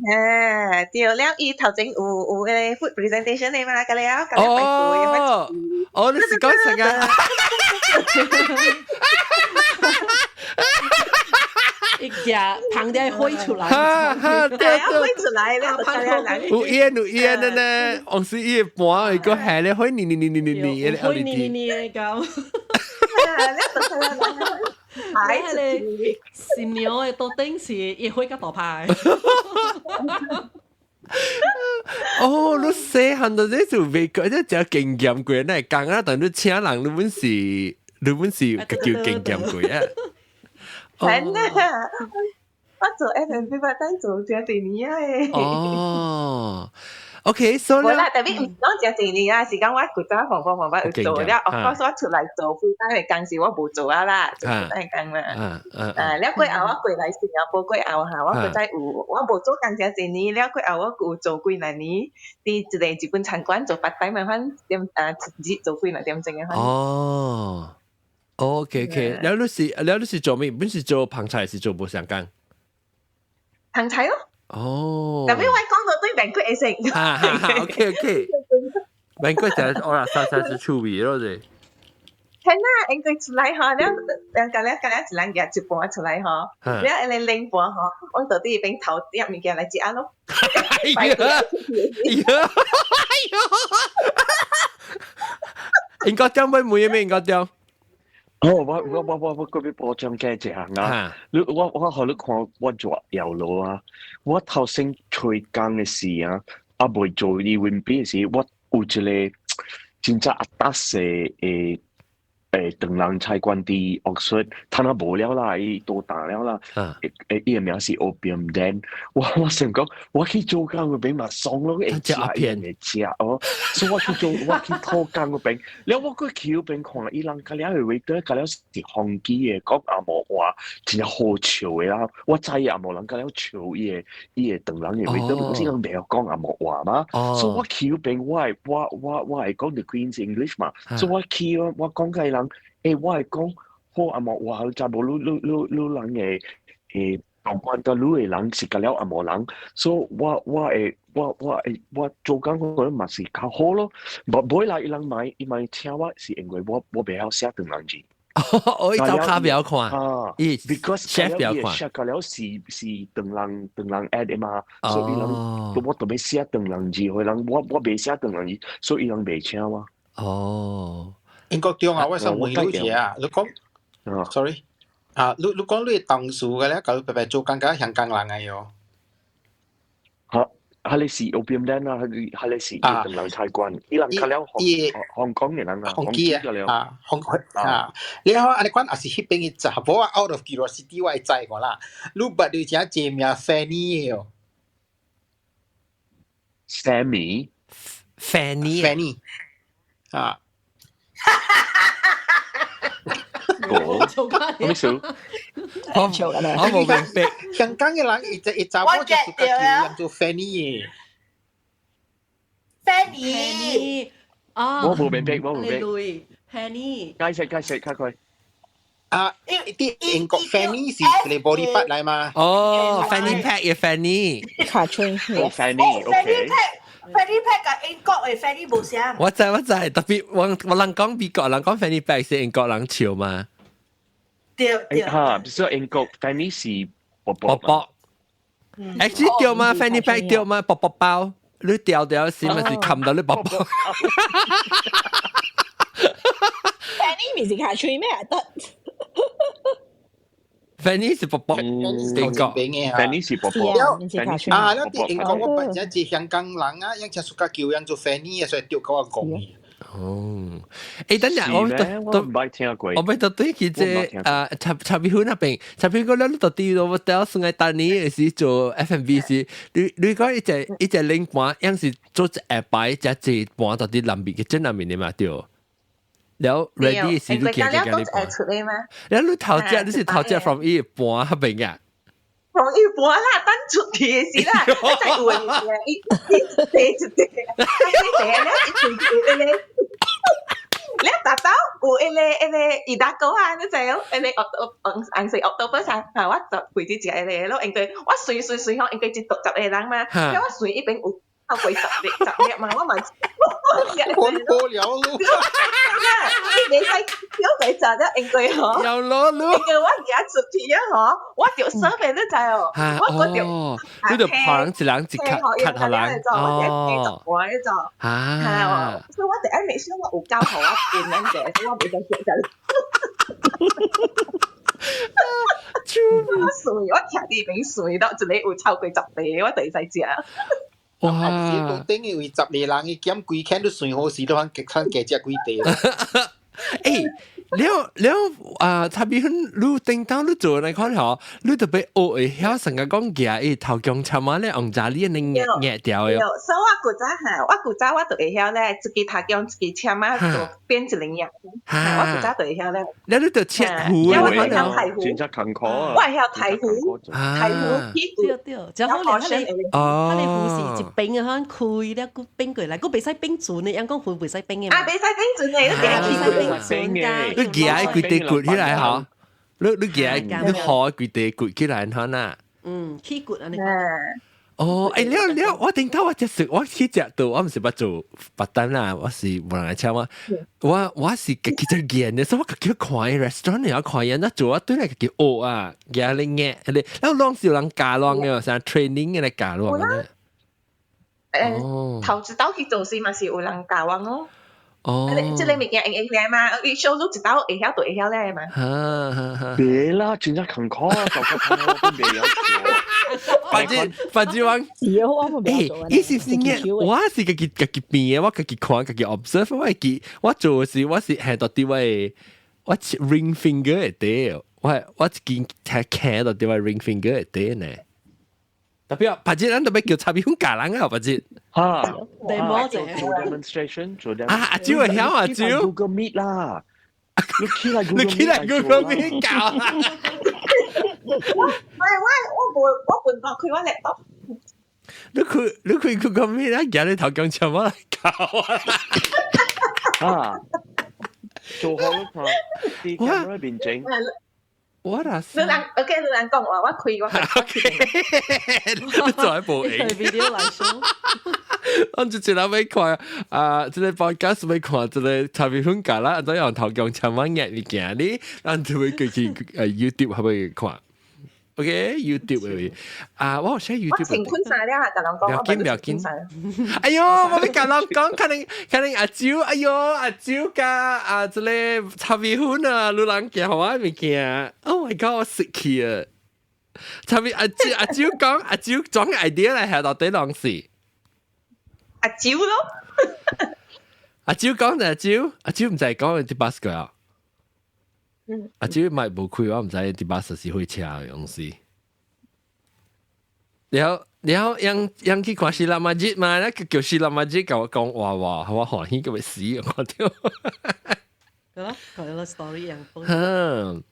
啊，對了，伊頭前有個 food presentation 的嘛，個了，哦，哦，你是講啥個？一隻捧啲火出來，哈哈，對對，火出來了，有煙有煙的呢，往時伊盤一個下咧火，呢呢呢呢呢呢，火呢呢呢咁。係咧，新娘的桌頂是伊火較大牌。哦，你細漢就這就未過，這真經驗過，那講啊，但你請人，你本是叫經驗過啊。真啊！我做 F&B 捌等做真濟年啊！哦，OK，所以無啦，特別毋是講真濟年啊，是講我古早放放放捌有做了，of course 我出來做 full time 的工時我無做啊啦，做 full time 工啦。啊，了過後我過來新加坡過後哈，我閣再有我無做工真濟年，了過後我有做幾若年，佇一個日本餐館做 part time 的款點啊，一日做幾若點鐘的款。哦。OK OK，了你是做咩？本是做捧菜，是做無相干？捧菜咯。哦。特別我講到對 banquet 會成。哈哈哈，OK OK。banquet 就係我啦，沙沙是趣味咯，就。係啦，應該出來吼，了了了了了一人夾一盤出來吼，了一個冷盤吼，我到底邊頭點物件來食咯。哎呀，哎呀，哎呀！應該點會每咩應該點？哦，我嗰邊報章嘅一行啊，你我予你看我做搖路啊，我頭先吹工嘅時啊，啊未做伊溫邊時，我有一個真正阿達嘅唐人菜館佇 Oxford，趁啊無了啦，伊都淡了啦。伊個名是 Opium Den。我想講，我去做工嗰邊嘛爽咯，會食會食哦。所以我去做，我去討工嗰邊，了我閣去嗰邊看，伊人甲了個 waiter 甲了是風機的，講紅毛話，真正好笑的啦。我知紅毛人甲了笑伊個唐人的 waiter，不是人袂曉講紅毛話嘛。所以我去嗰邊，我會講 the Queen's English 嘛。所以我去我講甲伊人，我會講好紅毛話，就無你人的老闆甲你的人是甲了紅毛人，所以我做工可能嘛是較好咯。無尾來伊人買伊買請我是因為我袂曉寫唐人字。我走卡表看啊，because chef 表看，chef 個了是唐人唐人 add 的嘛，所以人我特別寫唐人字，佢人我未寫唐人字，所以人袂請我。哦，英國中啊，我想問你一下，你講，sorry，啊，你講你同事嘅咧，佢白白做工嘅香港人嘅喲。嚇！佢哋是 opium den 啊，佢哋是唐人菜館，伊人較了香港嘅人啊，香港啊，香港啊，你好，啊你講也是彼邊嘅查某啊，out of curiosity 我會知個啦。你捌你只這名 Fanny 嘅哦，Sammy， Fanny， Fanny 啊。我咩事？我我冇明白。香港嘅人一查某就屬叫人做 Fanny 嘅。 Fanny 啊，我冇明白，我冇明白。 Fanny，解釋解釋，快快。啊，啲英國 Fanny 是一個 body part 來嘛？哦，Fanny Pack 嘅 Fanny。卡吹。哦，Fanny，OK。 Fanny Pack 佮英國嘅 Fanny 無相。我知我知，特別我人講美國人講 Fanny Pack 是英國人笑嘛？對對。嚇，所以英國 Fanny 是薄薄薄。Actually 對嗎？Fanny Pack 對嗎？薄薄包，你掉掉時咪是冚到你薄薄。 Fanny 唔是卡吹咩？得。 Fanny 是薄薄，英國 Fanny 是薄薄。啊，你佇英國我捌一隻香港人啊，人真 suka 叫人做 Fanny 啊，所以丟給我講。哦，誒，等陣我都唔捌聽過，我咪到對佢這啊插插邊那邊，插邊個咧到底我掉上來當年是做 F&B 時，你講一隻一隻領盤，樣是做一下擺，一隻盤到底南邊嘅正南面的嘛對。了 ready 是你見見你盤，了你頭隻你是頭隻 from 伊盤那邊啊？從伊盤啦，等出去的時啦，我才有的，伊伊地一地，伊地了伊隨有迄個，了達到有彼個伊達哥啊，你知影？彼個紅色 octopus 啊，我就開始食彼個咯，因為我隨隨隨吼，因為一獨十個人嘛，了我隨一邊有超過10粒10粒嘛，我嘛我過了咯。你袂使叫佢食了，因為吼，有攞咯。因為我行出去啊吼，我就設備你知哦，我嗰就你就旁一人一卡卡予人哦，我迄種啊，所以我第一未想我有教予我變樣者，所以我袂使食就。我隨我徛佇邊隨到一個有超過10個，我就會使食。哇！到頂因為10個人，伊減幾千都算好勢，都通加食幾塊。欸，了了啊！差別你頂當你做來看吼，你特別學會曉成個講舉伊頭強簽啊咧，用炸你能壓壓掉的。所以我古早哈，我古早我就會曉咧，一支頭強一支簽啊，就變一個樣。我古早就會曉咧。了你就切糊啊，我會曉太糊。真正艱苦啊！我會曉太糊，太糊起對對，就好咧，佢個糊是一邊啊，可開了，閣變過來，閣袂使變船的，人講糊袂使變的。啊，袂使變船的，你袂使變船㗎。你舉規塊骨起來吼，你舉你河規塊骨起來，吼呐。嗯，起骨按呢。哦，欸，了了，我頂頭我食食，我去食到，我毋是捌做白單啦，我是無人來請我，我是家己只見的，所以我家己看 restaurant 又看人那做，我對來家己學啊，舉咧壓，咧，然後攏是有人教攏的，像 training 的來教攏的。頭一道去做時嘛是有人教我哦。哦，這個物件用用來嘛，你收入一道會曉就會曉咧嘛。別啦，真正艱苦啊，就較我都袂曉做。反正我，欸，伊是是嘅，我是家己家己變嘅，我家己看，家己 observe，我會記，我做時我是係到啲位，我 ring finger 會對，我一見聽聽到啲位 ring finger 會對呢。特別，白日咱特別叫插邊教人啊，白日。嚇，demo 做 demonstration 做 demonstration 啊，阿蕉會曉阿蕉。 Google Meet 啦，你起來你起來 Google Meet 教啊。我我無我本國開我 laptop。你開 Google Meet 啊，舉你頭講什麼來教啊？啊，做好啦嘛，啲 camera 邊整。我哪你人 OK，你人講話，我開我。 OK，你做一部影。 video 來說。我就一人欲看啊，這個 podcast 欲看這個炒米粉咖啦，按怎樣頭強千萬眼物件你，咱就會過去YouTube 可欲看？OK，YouTube 嘅啊，我寫 YouTube。我清困晒了，共人講。不要緊，不要緊。哎喲，我欲共人講，可能可能阿蕉，哎喲，阿蕉佮啊，這個炒米粉啊，路人寄予我物件。Oh my god，我食去啊！炒米阿蕉阿蕉講阿蕉裝 idea 來係到底攏是。阿蕉咯。阿蕉講就阿蕉，阿蕉毋知講佇 bus 過啊。阿蕉咪無開，我毋知佇 bus 是火車的東西。然後然後樣樣去看希臘馬節嘛，那個叫希臘馬節，共我講話哇，我歡喜個欲死，我看著。對咯，佢個 story 樣。嗯。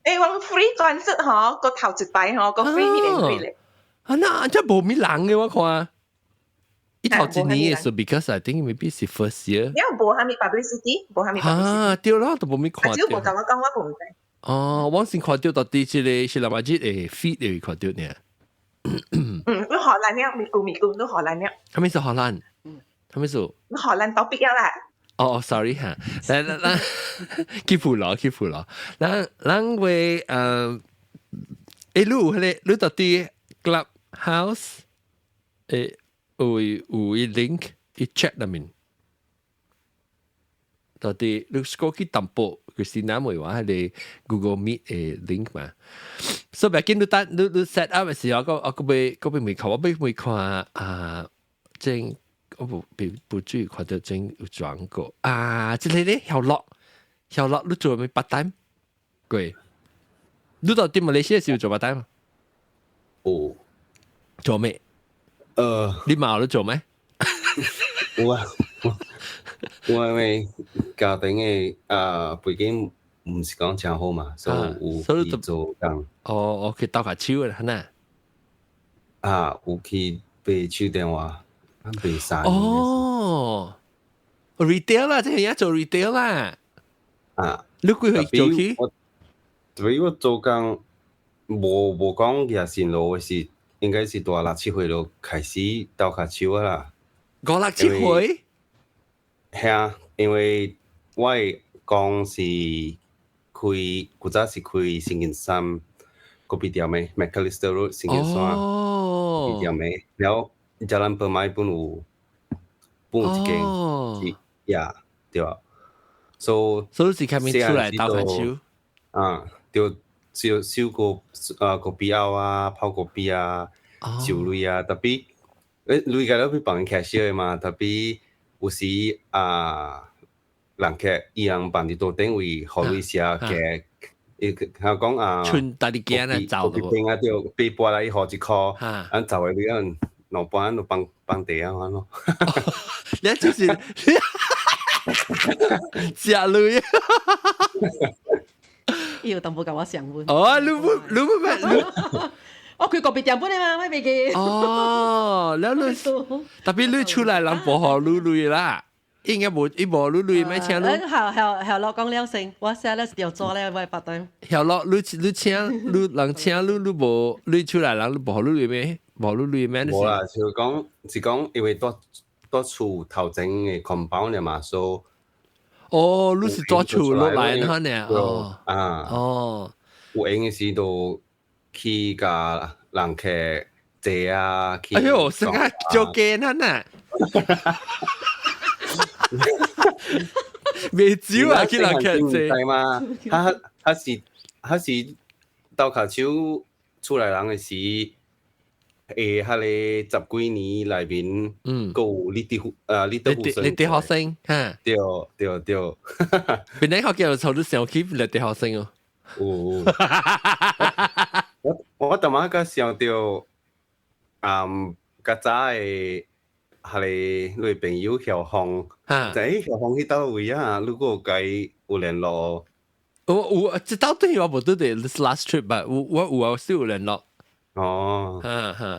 欸，我 free concert 嗬，個頭一擺嗬，個 free 咪免咧。啊，那這無咪人嘅我看。伊頭一年是 because I think maybe 是 first year。因為無蝦米 publicity，無蝦米 publicity。啊，對咯，都無咪看。阿蕉無共我講，我無知。哦，我先看著到底這個是禮拜日的 feed 會看著呢。嗯，你荷蘭了，咪顧咪顧，你荷蘭了。啥物是荷蘭？啥物是？你荷蘭倒畢業啦。哦，sorry 哈，來來來，去付咯，去付咯。咱咱會欸，你有彼個，你到底 Clubhouse 欸有有伊 link 伊 chat 內面，到底你過去淡薄，就是那會話彼個 Google Meet 的 link 嘛。所以欲緊你等你你 set up 的時候，我我閣欲閣欲問看，我欲問看啊，正我無無注意看著真有轉過啊，這個咧曉樂曉樂，你做啥物 part time？過，你到佇馬來西亞是有做 part time 嗎？有。做咩？你嘛有咧做咩？有啊，我因為家庭的啊背景毋是講誠好嘛，所以有去做工。哦，我去鬥下手啦，呐。啊，有去賣手電話，賣衫。哦，retail 啦，這係做 retail 啦。啊，你幾歲做起？特別我做工無無講額辛勞的是，應該是大六七歲就開始鬥跤手啊啦。五六七歲？係啊，因為我的工是開古早是開星期三咖啡店的，Macalister Road 星期三咖啡店的，了後 Jalan Permai 本有本有一間，是呀，對啊，所以所以是開始出來鬥跤手。啊，對，燒燒個啊咖啡後啊，泡咖啡啊，收鐳啊，tapi 欸鐳個都去幫伊 cashier 的嘛，tapi 有時啊，人客伊人辦佇桌頂位，予鐳寫加，伊佢講啊，剩家己囝來走的。咖啡啊，對，八半來伊予一箍，咱走的鐳啊，兩半就放放地啊，款咯。你就是食鐳。伊有淡薄共我相問。哦，你不你不咩？哦，佢咖啡店本的嘛，我袂記。哦，了你，特別你出來人無予你鐳啦，應該無伊無予鐳，欲請你。後後後落講了先，我寫了是要做咧，我 part time。後落你你請你人請你你無你出來人你無予你鐳咩？無予鐳咩？無啦，就講是講因為蹛蹛厝頭前的 compound 了嘛，所以。哦，你是蹛厝落來哈呢？哦，啊，哦，有閒的時就去共人客坐啊。哎喲，成個做驚啊呐！未少啊，去人客坐嘛？他他是他是鬥跤手出來人的時，會彼个十幾年內面，閣有立德啊立德護生，立德學生，哈，對對對，本來學叫做你想起立德學生哦。有，我我淡仔閣想著，嗯，較早的彼個你朋友曉峰，知曉峰去佗位啊？如果有共伊有聯絡，有有，這到對我無拄著 this last trip 吧，有我有啊，是有聯絡。哦，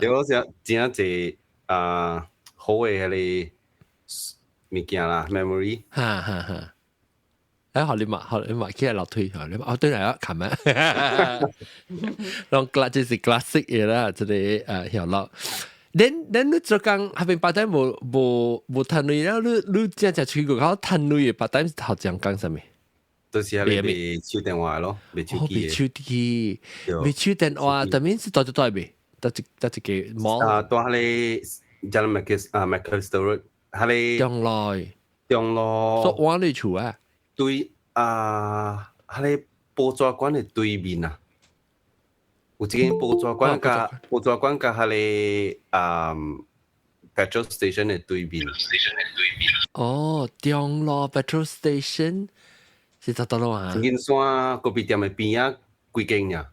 對，我真真濟啊好的彼個物件啦，memory。哈哈哈。哎，予你嘛，予你嘛，起來落推，予你哦，對來啊，琴日，攏這是 classic 的啦，這個曉樂。恁你做工彼邊 part time 無無無趁鐳了，你真正出去口趁鐳的 part time 是頭前講啥物？就是係你賣手電話咯，賣手機。賣手機，賣手電話，但面是佗一佗未？佗一佗一個 mall。啊，佇彼個 Jalan Mac 啊 Macalister Road，彼個中路。中路。所往你厝啊？對啊，彼個報紙館的對面啊。有一間報紙館佮報紙館佮彼個啊 petrol station 的對面。哦，中路 petrol station 是佗佗路啊？金山咖啡店的邊仔幾間爾。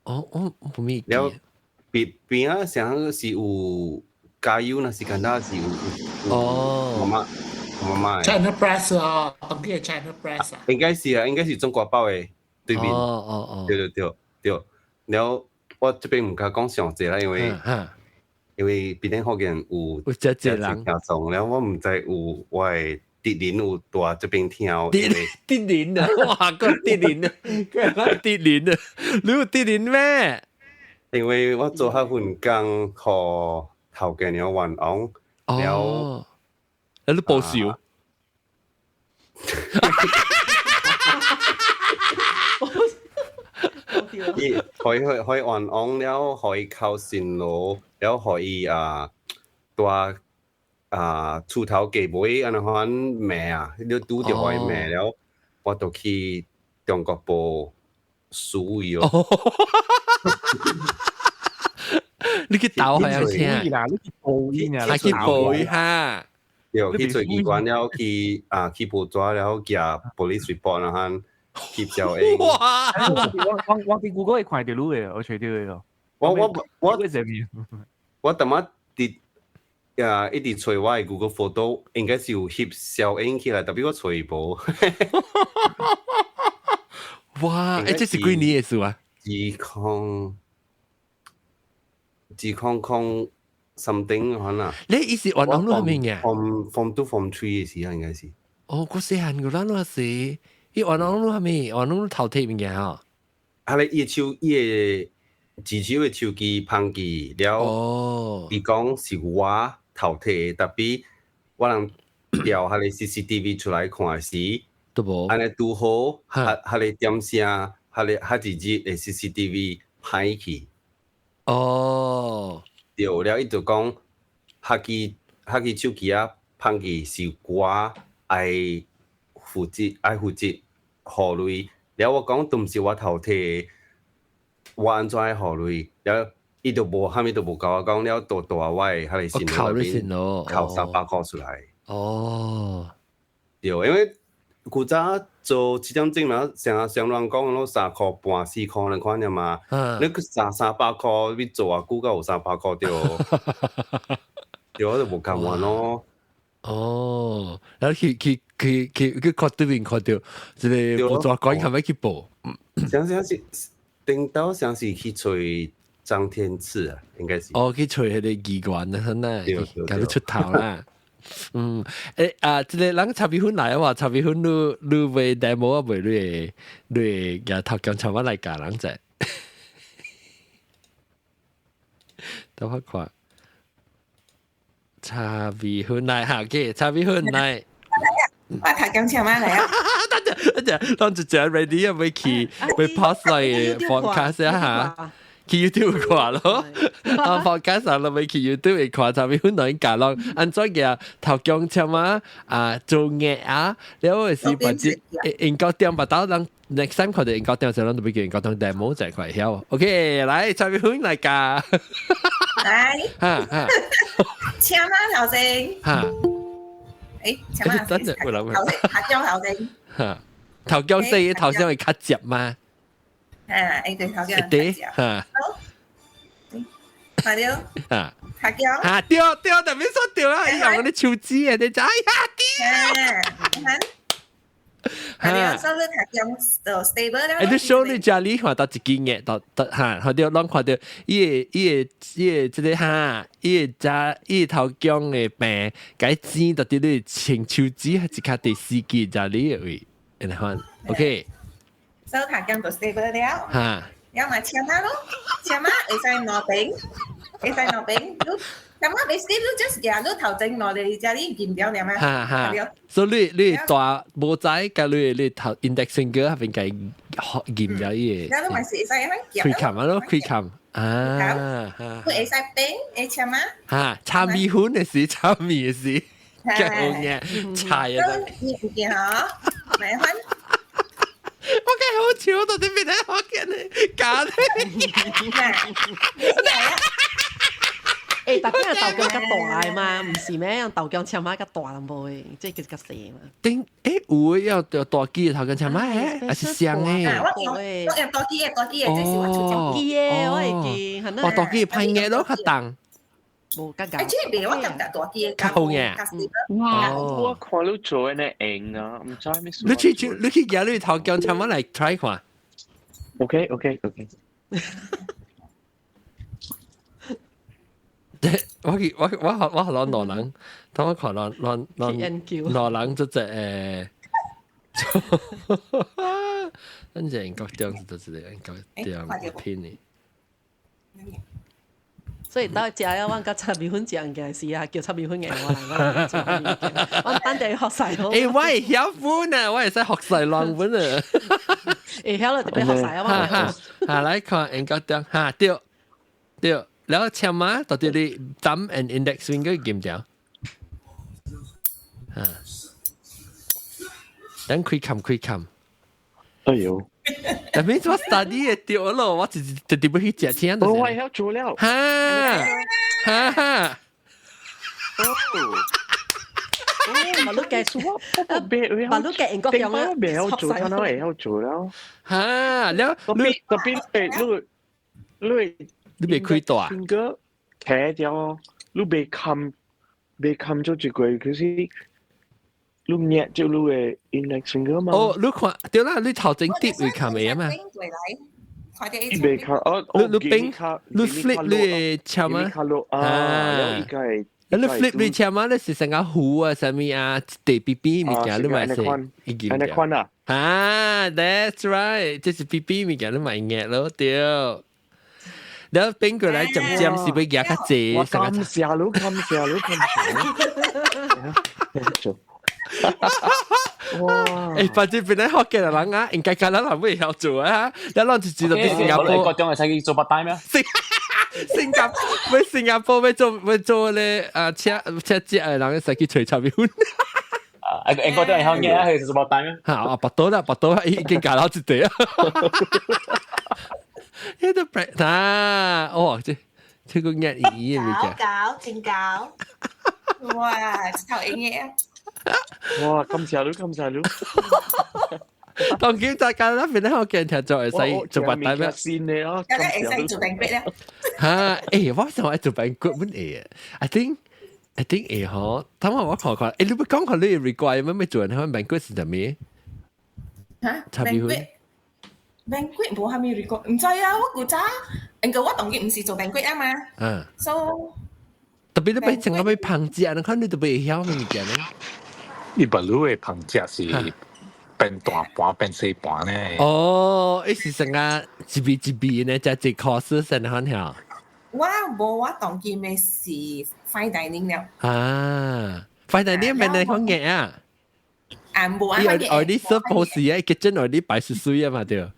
哦，我無咪。了邊邊仔啥是有加油，若是敢若是有哦。媽媽媽媽。 China Press 啊，當地 China Press 啊。應該是啊，應該是中國報的對面。哦哦哦。對對對。對，了後我這邊毋敢講上濟啦，因為邊頂福建有有遮濟人聽眾，了我毋知有我的敵人有蹛這邊聽。敵敵人啊！哇，個敵人啊，個敵人啊，你有敵人咩？因為我做彼份工，予頭家娘冤枉，了後，你報仇？伊可以可以冤枉了，予伊扣辛勞，了予伊啊，蹛啊厝頭家尾按呢款罵啊，你拄著予伊罵了，我就去中國報輸伊哦。你去鬥予人聽啦，你去報伊啊，去報伊哈。對，去做機關了，去啊去報紙了，寄 police report 那款。翕照影。哇！我我佇 Google 會看著你的，我揣著的咯。我我我我淡仔佇啊一直揣我的 Google Photo，應該是有翕小影起來，但是我揣無。哇！欸，這是幾年的事啊？2000 2000 something 可能。你伊是冤枉你啥物嘅？Form 2 Form 3 的時啊，應該是。哦，我細漢個咱那時，伊冤枉你啥物？冤枉你偷摕物件吼。啊咧，伊手伊的自手的手機捧去了，伊講是我偷摕的，但是我人調彼个 CCTV 出來看時，都無。按呢拄好，彼个點聲，彼个彼一日的 CCTV 歹去。哦，對了，伊就講，彼支彼支手機仔捧去是我愛負責愛負責予鐳，了我講都毋是我偷摕的，我按怎愛予鐳？了伊就無啥物都無共我講，了就蹛我的彼个信內面扣300箍出來。哦，對，因為古早做7點鐘嘛，成日上人講攏3箍半4箍兩款爾嘛，你去三百箍，你做偌久才有三百箍對？對，我就無甘願咯。哦，然後去去去去去看對面看著，一个報紙館係咪去報？想想是頂到像是去揣張天賜啊，應該是。哦，去揣彼個議員啊，那，共你出頭啦。嗯，欸啊，這个人茶米粉來啊，茶米粉你你袂 demo 啊，袂你會你會舉頭鏡插我來教人者。等我看。茶米粉來哈，給茶米粉來。我頭鏡插我來啊！等陣等陣，當一隻 ready 啊，欲去欲 post 來 podcast 啊哈。去 YouTube 看咯，啊 podcast 啊，落去 YouTube 會看，茶米粉來教人按怎舉頭鏡簽啊，啊做額啊，了後是把這英國店把到人 next time 看到英國店時，咱就欲叫英國店 demo 一塊曉。OK，來茶米粉來教。來。哈哈。簽啊頭先。哈。欸，簽啊頭先。頭鏡頭先。哈，頭鏡細，頭先會較接嗎？啊，欸對，頭鏡對，哈。看著。哈。頭鏡。哈，對對，特別說對啊，伊用嗰啲手指啊，你知哎呀對。哈。哈。所以頭鏡就 stable 了。欸，你 show 你家裡看到一支額，到到哈，看著攏看著伊个伊个伊个這个哈，伊个遮伊個頭鏡的病，共剪到佇你穿手指，一較第四支遮裡的位，按呢款，OK。所以頭鏡就 stable 了。哈。了嘛簽仔咯，簽仔會使兩邊。會使兩爿。你咁啊，你你 just 夾你頭前落嚟，遮你撳掉了嘛？哈哈，所以你大無仔，佮你頭 index finger 嗰邊計撳掉伊個。你咪是會使咁夾。開冚啊咯，開冚啊。佢會使冰，會切嗎？哈，炒米粉的時，炒米的時，較好嘅，菜啊。你唔見嗬？咪粉。我計好笑，到底邊睇我見你假的？欸，大家豆漿較大嘛，毋是咩？豆漿簽仔較大淡薄，這個較細嘛。頂欸有要大支的頭殼簽仔，還是雙的？我用大支的，大支的，這是我出大支的，我會記。哦，大支歹硬咯，較重。無較夠。欸，這個我感覺大支的較好硬。哇！我看你做的硬啊，毋知咩事。你去夾你頭殼簽仔來 try 看。 OK。我去我我學我學攞羅人，當我看羅羅羅羅人做隻誒，咱這英國中是就是英國中片的。所以到食了，阮佮炒米粉食物件時啊，叫炒米粉嘅我人，我等陣學晒咯。欸，我會曉本啊，我會使學晒亂本啊。會曉了就欲學晒啊！哈，來看英國中，哈對對。然後簽碼到底你 thumb and index finger 撳掉，啊，等開冚開冚。哎呦！但係我 study 嘅掉咯，我直直直要去食錢。我會曉做了。哈哈哈！哦。把你計數，把你計英國用啊，我未曉做，他會曉做了。哈，了，你特別你你。你袂開大？應該騎掉，你袂冚，袂冚咗一個，可是你捏住你的 index finger 嘛？哦，你看對啦，你頭前跌會冚的嘛？你袂冚哦，你冰，你 flip 你簽啊？啊，你 flip 你簽啊？你是成個糊啊，啥物啊？地 B B 物件你咪是一件。按呢款啊？啊，that's right，這是 B B 物件你咪捏咯，對。然後變過來漸漸是欲夾較濟。我感謝你，感謝你，感謝。哇！欸，反正本來學嘅人啊，應該教咱人會曉做啊，咱攏就知道佇新加坡。國中會使去做 part time 咩？新加坡欲做咧啊，車車接的人會使去揣炒米粉。啊，英國中會曉嘅，去做 part time 咩？嚇啊，白多啦，白多啦，已經教到一地啊。呢個 bread 啊，哦，這個壓魚嘅物件。搞真搞，哇，頭硬嘅。哇，感謝你，感謝你。當今大家那邊咧，我見聽做會使做白帶咩？先嘅咯，有得會使做 banquet 咧。嚇，欸，我想愛做 banquet 本會，I think 會嗬。等下我看看，欸，你欲講看你 requirement 欲做人，banquet 是啥物？嚇？炒米粉。 banquet 無蝦米 require，毋知啊，我古早，因為我當今毋是做 banquet 啊嘛。嗯。 So 特別你欲成個欲烹食，你看你都袂曉物件咧。伊不魯的烹食是變大盤變細盤呢。哦，伊是成個一味一味呢，食一 course 先款曉。我無，我當今的是 fine dining 了。啊，fine dining 免來款嘅啊。啊，無啊，伊愛你 suppose 啊，kitchen 愛你擺水水啊嘛對。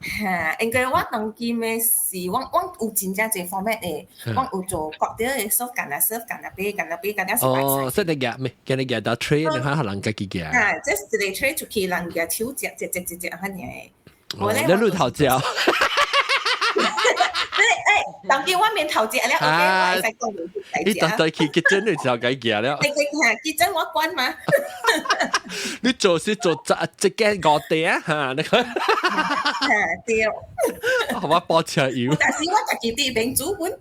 嚇，因為我當今的是，我有真正濟 format 的，我有做國啲的 serve 干那 serve 干那杯干那杯干那是白。哦，所以你夾咩？叫你夾到 tray，你看人家己夾。啊，這是一個 tray 出去，人夾手食食食食食，遐爾的。哦，你路頭食。欸，當今我免頭食了，OK，我會使講你特對去結真你就該夾了。對對嚇，結真我管嘛。你做是做這這間五地啊嚇，你看。嚇對。我包車油。但是我家己佇邊煮本。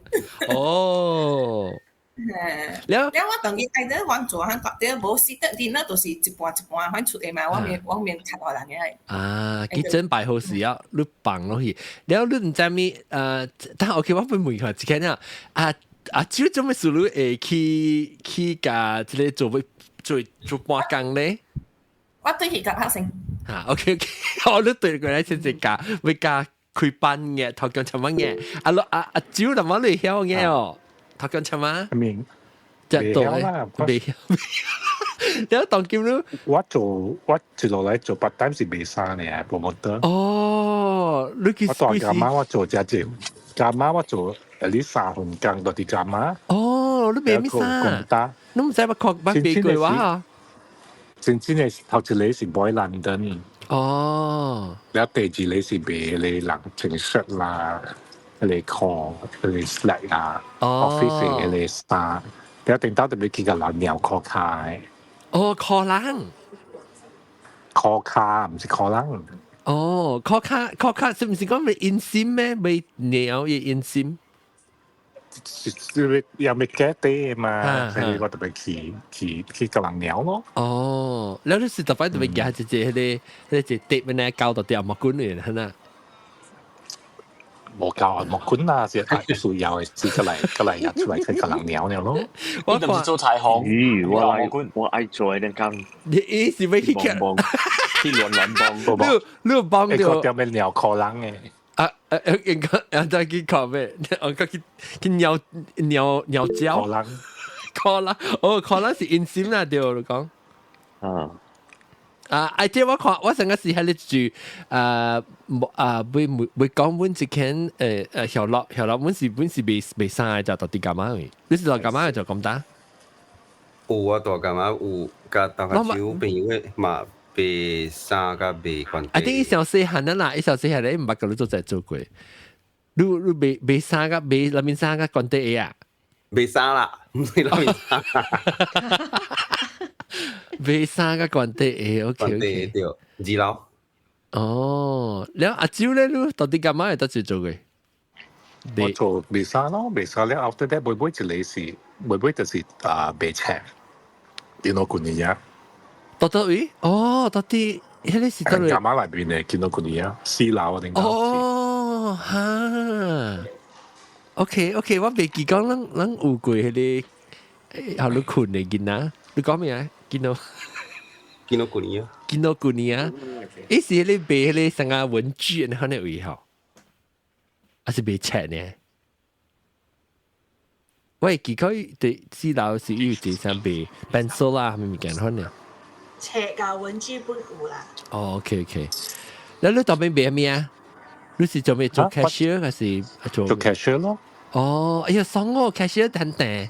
哦。了了，我當今愛得我做，覺得無時得dinner 都是一盤一盤反出的嘛，我免較大人嘅。啊，佢真擺好時啊，你放落去，了你毋知物，但 OK，我欲問看一間啊，啊啊，這做咩事你會去共這個做做做半工咧？我對佢夾拍成。嚇，OK OK，我你對過來先至教，欲教開班嘅，頭姜尋晚嘅，阿老阿阿蕉同我你曉嘅哦，頭姜尋晚。明。即係啦，未曉。你當叫你？我做我接落來做 part time 是賣衫嘅，promoter。哦，你幾我大家媽我做只隻，家媽我做誒你三份工到啲家媽。哦，你賣咩衫？你唔使乜確乜賣句話。真正嘅頭一個是買蘭登。哦。了第二個是賣你人穿 shirt 啦，迄個褲，迄個 slack 啦，office 迄個衫。了頂到特別去個人尿褲卡的。哦，褲人。褲卡毋是褲人。哦，褲卡褲卡是毋是講咪 inseam 咩？咪尿嘅 inseam。又未記得嘛，所以我特別去去去個人尿咯。哦，了你是特別特別夾一隻迄個彼個碟咩膠到掉木棍嚟，係咪？無膠啊，木棍啊，是需要的，是過來過來入出來去個人尿了咯。我唔是做裁縫，咦，我來我愛做那工。你伊是欲去幫去亂亂幫，你你幫到。個點咩尿褲人的？啊啊！應該啊，再去靠咩？我去去尿尿尿膠。褲人，褲人，哦，褲人是 inseam 啦，對，你講。啊。啊！啊，這我看，我上個時喺咧住，啊，會會講阮一間曉樂曉樂，阮是阮是賣賣衫的，就到底幹嘛去？你是做幹嘛就咁打？有啊，大幹嘛有，佮大家有朋友嘛賣衫佮賣關。啊，啲小細漢啊啦，伊小細漢咧毋捌佮你做在做過。你你賣賣衫佮賣內面衫佮關底啊？賣衫啦，毋是內面衫。賣衫佮關底的，OK OK。對，二樓。哦，了阿蕉咧，你到底幹嘛會得做做嘅？我做賣衫咯，賣衫了 after that，尾尾一個是，尾尾就是啊賣冊，電腦管理啊。到倒位？哦，到底彼個是佗位？幹嘛內邊的電腦管理啊？四樓啊，定？哦，哈。OK OK，我袂記講咱咱有過彼個，予你睏的囡仔，你講咩啊？見到？見到舊年啊？見到舊年啊？伊是彼個賣彼個啥個文具，你可能位吼？還是賣冊呢？喂，記佢對四樓是有一啥賣 pencil 啦，啥物件可能？冊佮文具本有啦。哦，OK OK，那你當邊賣咩啊？你是做咩做 cashier 還是做？做 cashier 咯。哦，哎呀，爽哦，cashier 等等。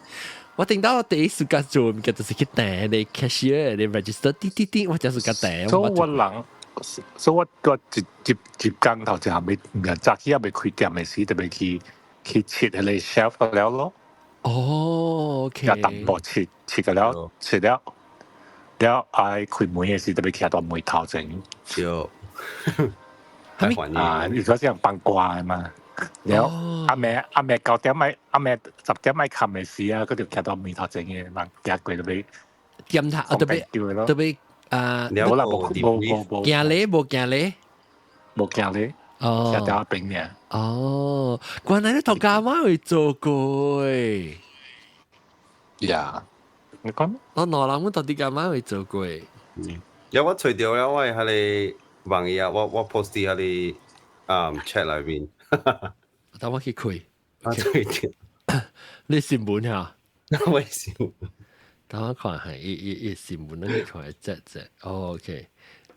我頂到我第一時間做物件就是去訂你 cashier 你 register 滴滴滴，我就是個訂。所以我人，所以我個接接接工頭就係未，早起還未開店的時，特別去去切彼個 shelf 了咯。哦，OK。一淡薄切切個了，切了，了愛開門的時，特別徛到門頭前。對。啊，你說這樣放掛的嘛？了暗暝暗暝9點咪暗暝10點咪冚的時啊，佢就徛到門頭前嘅，人行過就欲檢查啊，特別特別啊，無啦，無無無無，行禮無行禮，無行禮，哦，徛到邊爾。哦，原來你頭家媽會做過。呀，你講？我兩人阮到底家媽會做過。嗯，有我揣著了，我彼個網頁啊，我我 post 佇彼個啊 chat 內面。等我去開。我揣著。你新聞嚇？我新聞。等我看下，伊伊伊新聞，你看這這。哦，OK，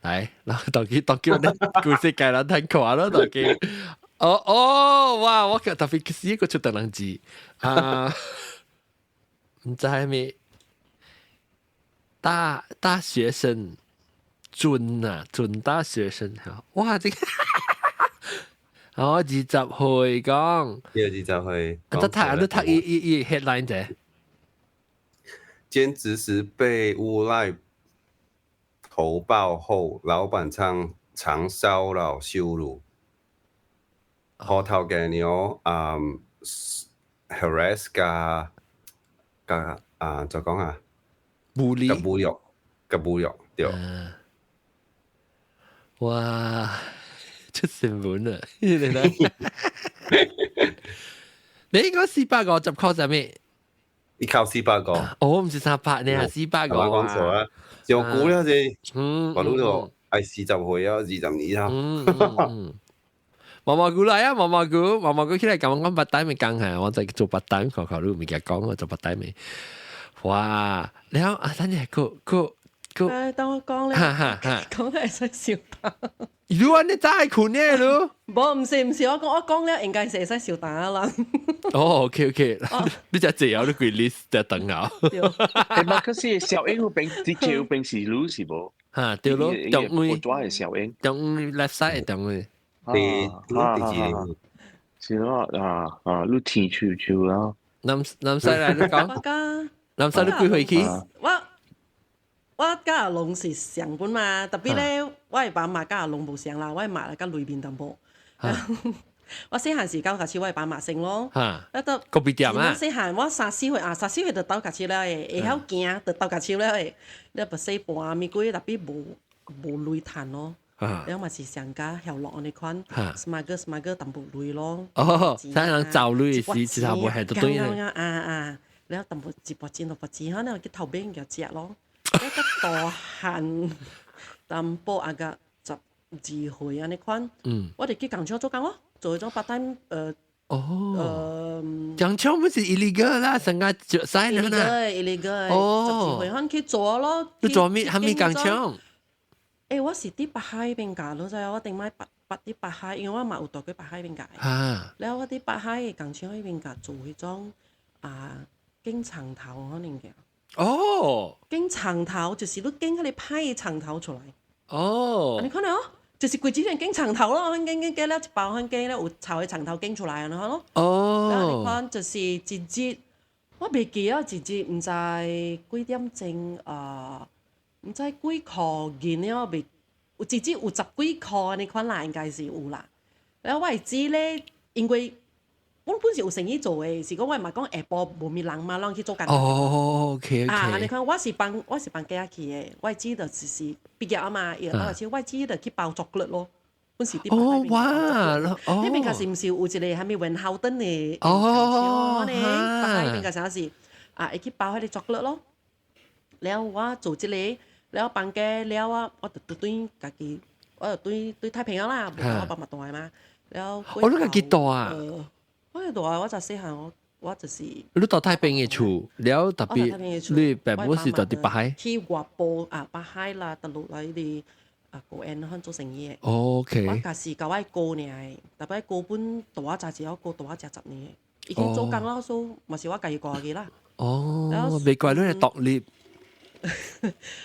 來，然後當佢當叫你故事界人聽看咯，當佢。哦哦，哇！我特別是一個出得人字啊，毋知咩大大學生準啊，準大學生嚇！哇，這個哦，20歲講， 20歲。啊，你讀你讀伊伊伊 headline 者。兼職時被誣賴投報後，老闆常常騷擾羞辱。予頭家娘啊，harass 佮佮啊，怎講啊？侮辱。佮侮辱，佮侮辱，對。哇！出新聞啊！你應該450塊啥物？你扣400個。哦，毋是300呢，400個。我講錯啊，上久了這，我攏都愛40歲啊，20年啊。嗯。毛毛菇來啊，毛毛菇，毛毛菇起來講講 part time 咪講下，我在做 part time，看看你物件講我做 part time 未？哇！然後啊，等陣個個個，誒，當我講咧，講係使笑打。如果你真係困呢，你？無，唔是唔是，我講我講咧，應該是會使笑打啦。哦，OK OK，你只自由你規 list 就等啊。誒，嘛，可是小英嗰邊，啲橋邊是滷是無？嚇，對咯，中位，我抓係小英，中位 left side 中位。第第幾？是咯，啊啊，你天柱柱啦。南南西來，你講。南西你幾歲去？我佮阿龍是上本嘛，特別咧，我的爸媽佮阿龍無相啦，我的媽佮裏面淡薄。我細漢時到開始，我的爸媽生咯。啊到咖啡店啊！細漢我三四歲啊，三四歲就鬥家手了的，會曉行就鬥家手了的。你不細盤物鬼，特別無無鐳趁咯。了嘛是上加曉落按呢款，smuggle smuggle 淡薄鐳咯。哦，啥人走鐳是其他無係都對咧。啊啊！了淡薄一薄錢兩薄錢，可能去頭邊就食咯。了較大漢淡薄啊個12歲按呢款，我就去工廠做工咯，做彼種 part time 哦，工廠不是 illegal 啦，成個就使啦。 illegal illegal，12歲可去做咯。你做咩？係咪工廠？欸，我是佇北海邊教，你知影？我頂擺捌捌佇北海，因為我嘛有住過北海邊教。了我佇北海的工廠彼邊教做彼種啊，剪長頭可能叫。剪長頭就是你剪彼個歹的長頭出來。你看哦，就是規隻人剪長頭咯，剪剪剪了一包，剪了有臭的長頭剪出來，按呢咯。了你看就是一日，我袂記啊，一日毋知幾點鐘啊。毋知幾箍銀了，未有一日有十幾箍按呢款啦，應該是有啦。了我會知咧，因為阮本是有生意做的，是講我嘛講下晡無物人嘛，攏去做工。哦，OK OK。啊，按呢款我是幫我是幫家去的，我知道就是畢業啊嘛，伊就我知就去包巧克力咯。本是佇哦哇，哦，彼邊較是毋是有一個啥物雲豪頓的？哦，呢，北海彼邊較啥是啊，會去包彼個巧克力咯。了我做這個。了放假了啊，我就對家己，我就對對太平洋啦，無我爸媽大嘛。了，我你家己住啊？我住啊，我就細漢，我我就是。你住太平的厝，了特別你爸母是住佇北海？去外埔啊，北海啦，特落來佇啊高安遐做生意的。 OK。我家是佮我哥爾，特別哥本大我早一個，哥大我成10年，已經做工了，所以嘛是我家己顧去啦。哦，袂怪你會獨立。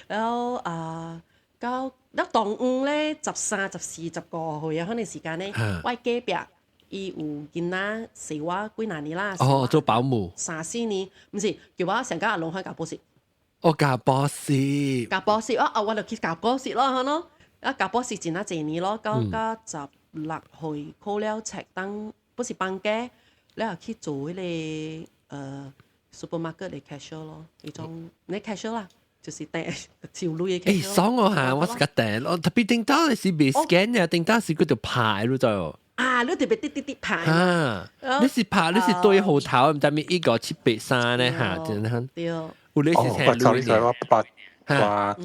然後啊，到了當午咧，13、14、15歲啊，彼個時間咧，我隔壁伊有囡仔細我幾若年啦。哦，做保姆。三四年，毋是叫我上甲阿龍去教補習。哦，教補習。教補習，我啊，我就去教補習咯，嗬咯。啊，教補習真啊濟年咯，到到16歲考了冊，當不是放假，了後去做彼個supermarket 的 cashier 咯，彼種你 cashier 啦。就是訂潮類嘅。欸，爽我嚇，我是個訂，我特別頂到是未 scan 嘅，頂到是佢就排咯就。啊，你特別滴滴滴排。啊，你是排，你是對號頭，毋知咪1、5、7、8、3咧嚇，真係。對。有你是我sorry sorry，我把我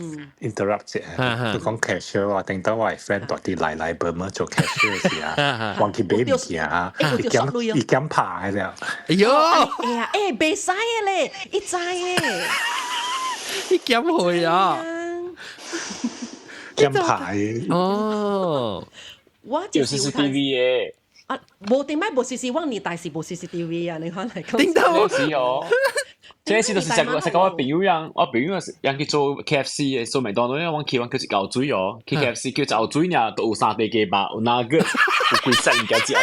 interrupt 者，你講 cashier 我頂到我 friend 住佇來來本麼做 cashier 時啊，忘記買物件啊，伊檢伊檢拍了。哎喲！哎呀，欸，袂使的咧，伊知的。你檢去啊？檢牌哦，我就是 CCTV 的。啊，無頂擺無 CC，我年代是無 CCTV 啊，你看嚟講。頂到是哦。這次就是食食講我朋友樣，我朋友是樣去做 KFC 的，做麥當勞，因為我去我叫一嚿水哦，去 KFC 叫一嚿水爾，都有三塊雞肉，有哪個有幾隻物件食誒，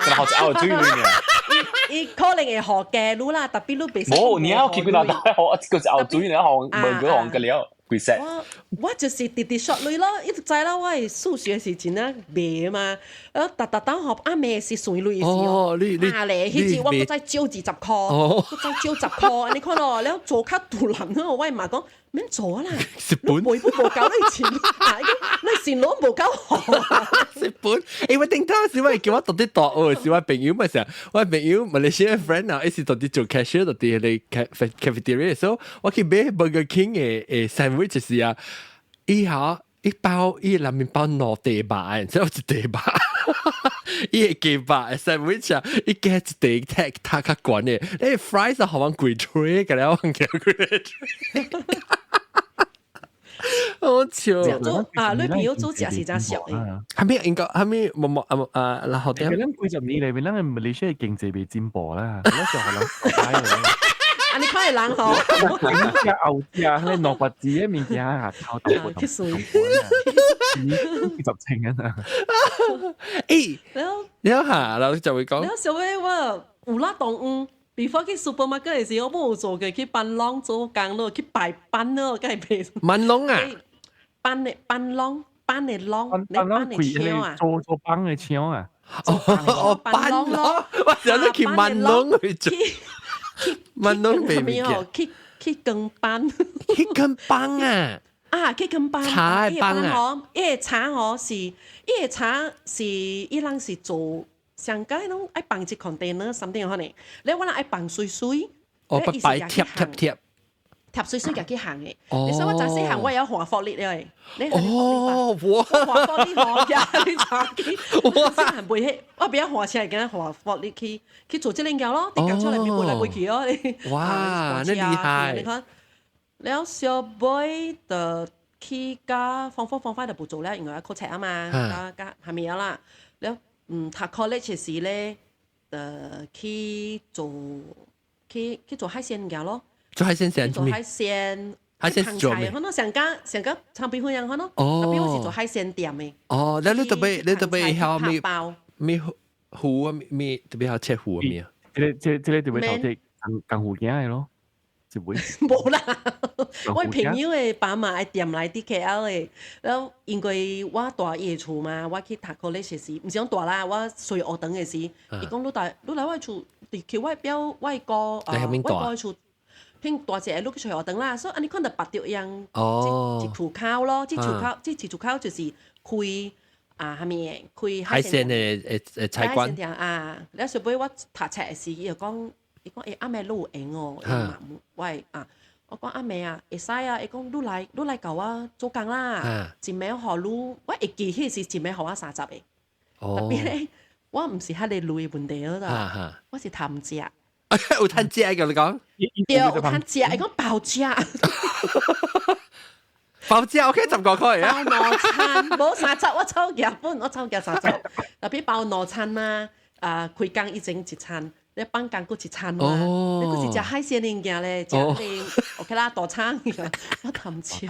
然後一嚿水爾。伊可能會予加滷啦，特別你袂。無，你要去幾若大予，叫一嚿水爾，予無個予個了。幾隻？我我就是直直刷鐳咯，伊就知啦。我的數學是真啊袂嘛，啊，逐逐當學阿妹是算鐳是哦，你你啊咧，彼次我閣再借20箍，閣再借十箍，你看咯，了做較獨立咯，我嘛講免做啦，蝕本，回本無夠你錢，啊，你錢攞無夠好。蝕本，欸，我頂當時我叫我到底大學時，我朋友咪成，我朋友馬來西亞 friend 啊，伊是到底做 cashier 到底佇 cafeteria，所以我去買 Burger King 的的 sandwich 時啊，伊嚇一包伊內面包兩塊肉，只有一塊肉。伊會記吧 sandwich 啊，伊加一地踢塔較懸的，你 fries 好往規吹，個了往叫規吹。好笑。做啊，你朋友做食是真俗的。係咪應該係咪冇冇啊啊？然後點？咱幾十年裏邊，咱馬來西亞經濟未進步啦，嗰時候人啊！你看人吼，食牛食，迄個蘿蔔子的物件啊，頭頭去水，幾十千啊！欸，你下，然後就會講，你小妹我有啦當嗯，before 去 supermarket 的時候，我冇做過去搬籠做工咯，去擺班咯，梗係袂。搬籠啊？搬的搬籠，搬的籠，你搬的車啊？做做幫的車啊？哦，搬籠咯，我想你去搬籠去做。問攏袂物件，去跟班，去跟班啊！啊，去跟班，茶的班啊！伊個茶吼是，伊個茶是，伊人是做上屆攏愛放一 container something 可能，你我人愛放水水，哦，不擺貼貼貼。貼水水入去行嘅，你所以我早細漢我會曉換福利了你哦，哇！換福利吼，呀，你查去，我細漢袂曉，我袂曉換車，會換福利去去做這個嘢咯，佇工廠內面飛來飛去哦。哇，你厲害！你看，了小尾就去甲方法方法就無做了，因為考冊啊嘛，加加係咪啦？了嗯，讀 college 時咧，就去做去去做海鮮嘢咯。做海鮮做海鮮，海鮮做咩？可能上家上家長皮粉樣可能，哦，特別我是做海鮮店的。哦，那你特別你特別曉咩咩糊啊咩特別曉切糊啊咩啊？這個這這個特別頭啲工工糊件的咯，就會。無啦，我朋友的爸媽的店來佇 KL 的，然後因為我蹛伊的厝嘛，我去讀 college 時，毋是講蹛啦，我隨學堂的時，伊講你來你來我的厝，佇去我表我的哥啊，我哥的厝。聽大隻你去隨學堂啦，所以按呢看著別著樣，一厝口咯，這厝口，這一厝口就是開啊，啥物的開海鮮的誒菜館啊。了小尾我讀冊的時，伊就講，伊講欸暗暝你有閒哦，伊嘛我啊，我講暗暝啊，會使啊，伊講你來你來共我做工啦，一暝予你，我會記彼時一暝予我30個，特別咧，我毋是彼個鐳的問題咯，我是貪食。有趁食嘅你講，對，有趁食，伊講包食，包食 OK 15塊啊，包兩餐，無30，我抽夾本，我抽夾30，特別包兩餐嘛，啊，開工以前一餐，你放工閣一餐嘛，你閣是食海鮮的物件咧，食那個 OK 啦，大餐，我貪食，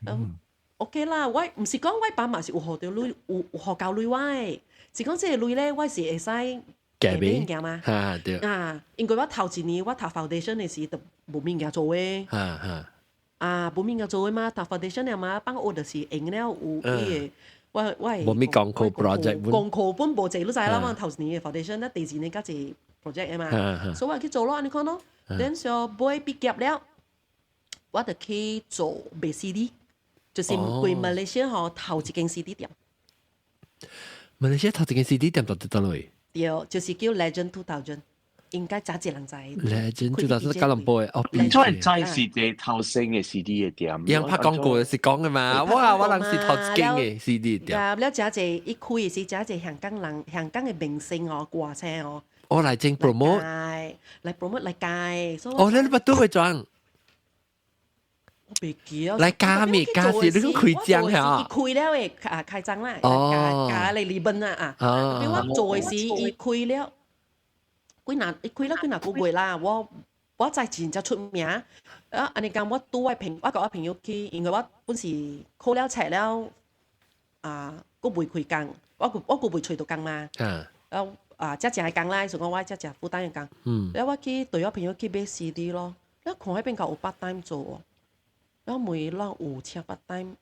嗯，OK 啦，我毋是講我爸媽是有予著鐳，有有予夠鐳我的，是講這個鐳咧，我是會使。改變物件嘛？哈對。啊，因為我頭一年我讀 foundation 的時，就無物件做的。哈哈。啊，無物件做的嘛，讀 foundation 了嘛，放學就是閒了有彼個，我我無咩功課 project 功課本無濟，你知啦嘛？頭一年的 foundation，那第二年較濟 project 的嘛，所以我去做咯，按呢款咯。等小尾畢業了，我就去做賣 CD，就是規馬來西亞吼頭一間 CD 店。馬來西亞頭一間 CD 店到佇佗位？對，就是叫 Legend 2000，應該真濟人知。 Legend 2000是吉隆坡的哦。你怎會知是這頭先的 CD 的店？伊拍廣告是講的嘛？哇，我人是頭一間的 CD 店。了，真濟一開時，真濟香港人、香港的明星哦，歌星哦。哦，來整 promote。來 promote 來介。哦，你你捌拄會裝？我袂記啊。來加咩？加是你講開張嚇？伊開了的啊，開張啦，加加嚟日本啊啊。比我做的時，伊開了幾若，伊開了幾若個月啦。我我知真正出名。啊，按呢講我拄我朋，我佮我朋友去，因為我本是考了冊了，啊，閣未開工，我我閣未揣著工嘛。啊啊，遮正的工啦，是講我遮正負擔的工。了我去對我朋友去買 CD 咯，了看彼邊較有 part time 做哦。了問咱有請 part time，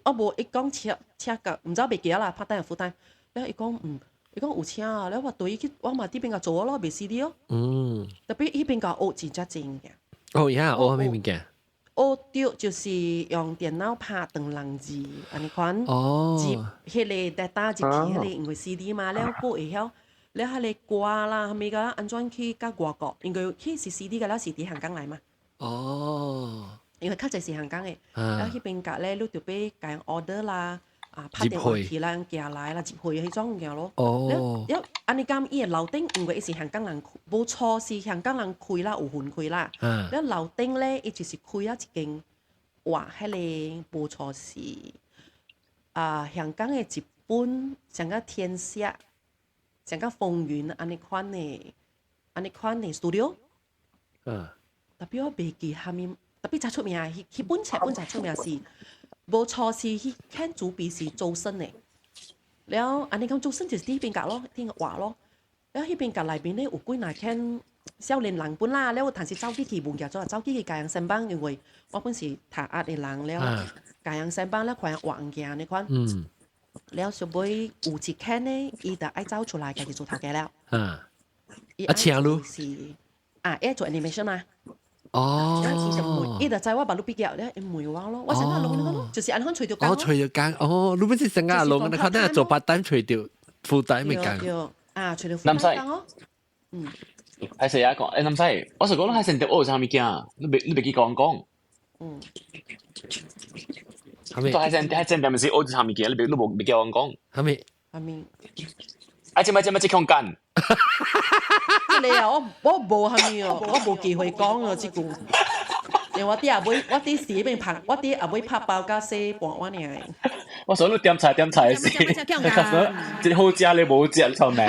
我無伊講請請甲，毋知袂記得啦，part time 抑 full time。了伊講嗯，伊講有請啊，了我對伊去，我嘛佇邊共做咯，賣 CD 咯。特別彼邊共學真正濟物件。哦呀，學啥物物件？學著就是用電腦拍長人字，按呢款。入彼個 data 入去彼個因為 CD 嘛，了閣會曉，了彼個歌啦，啥物個按怎去佮外國，因為彼是 CD 個了是佇香港來嘛。因為較濟是香港的，了彼邊共咧，你著欲共人 order 啦，啊，拍電話去啦，寄來啦，入去彼種物件咯。哦。了，按呢講伊的樓頂，因為伊是香港人，無錯是香港人開啦，有份開啦。了樓頂咧，伊就是開啊一間，哇，彼個無錯是啊，香港的一本像個天下，像個風雲按呢款的，按呢款的 studio。特別我袂記蝦米，特別真出名，彼本冊本真出名是。無錯是彼間主筆是周深的，了按呢講周深就是佇彼邊角咯，佇畫咯，了彼邊角內面咧有幾若間少年人本啦，了有當時走去去物件做，走去去共人先幫，因為我本是讀壓的人了，共人先幫了看人畫物件按呢款，了小尾有一間咧，伊就愛走出來家己做頭家了。啊，請你是啊，伊做 animation 啊。哦，伊就知我捌你畢業咧，伊問我咯，我成日攏咯，就是按呢款揣著工。哦，揣著工，哦，你本是成日攏，你可能做 part time 揣著 full time 咪工。對，啊，揣著 full time 工哦。嗯。係誰啊講？林西，我是講你喺成條學啥物件，你袂記講講。係咪？喺正邊是學啥物件？你無袂記我講。係咪？係咪？啊！這擺這擺這空間。這個啊，我無蝦米哦，我無機會講哦，這句。因為我佇後尾，我佇時邊拍，我佇後尾拍包甲洗盤碗爾。我想你點菜點菜是，這個好食你無食臭命。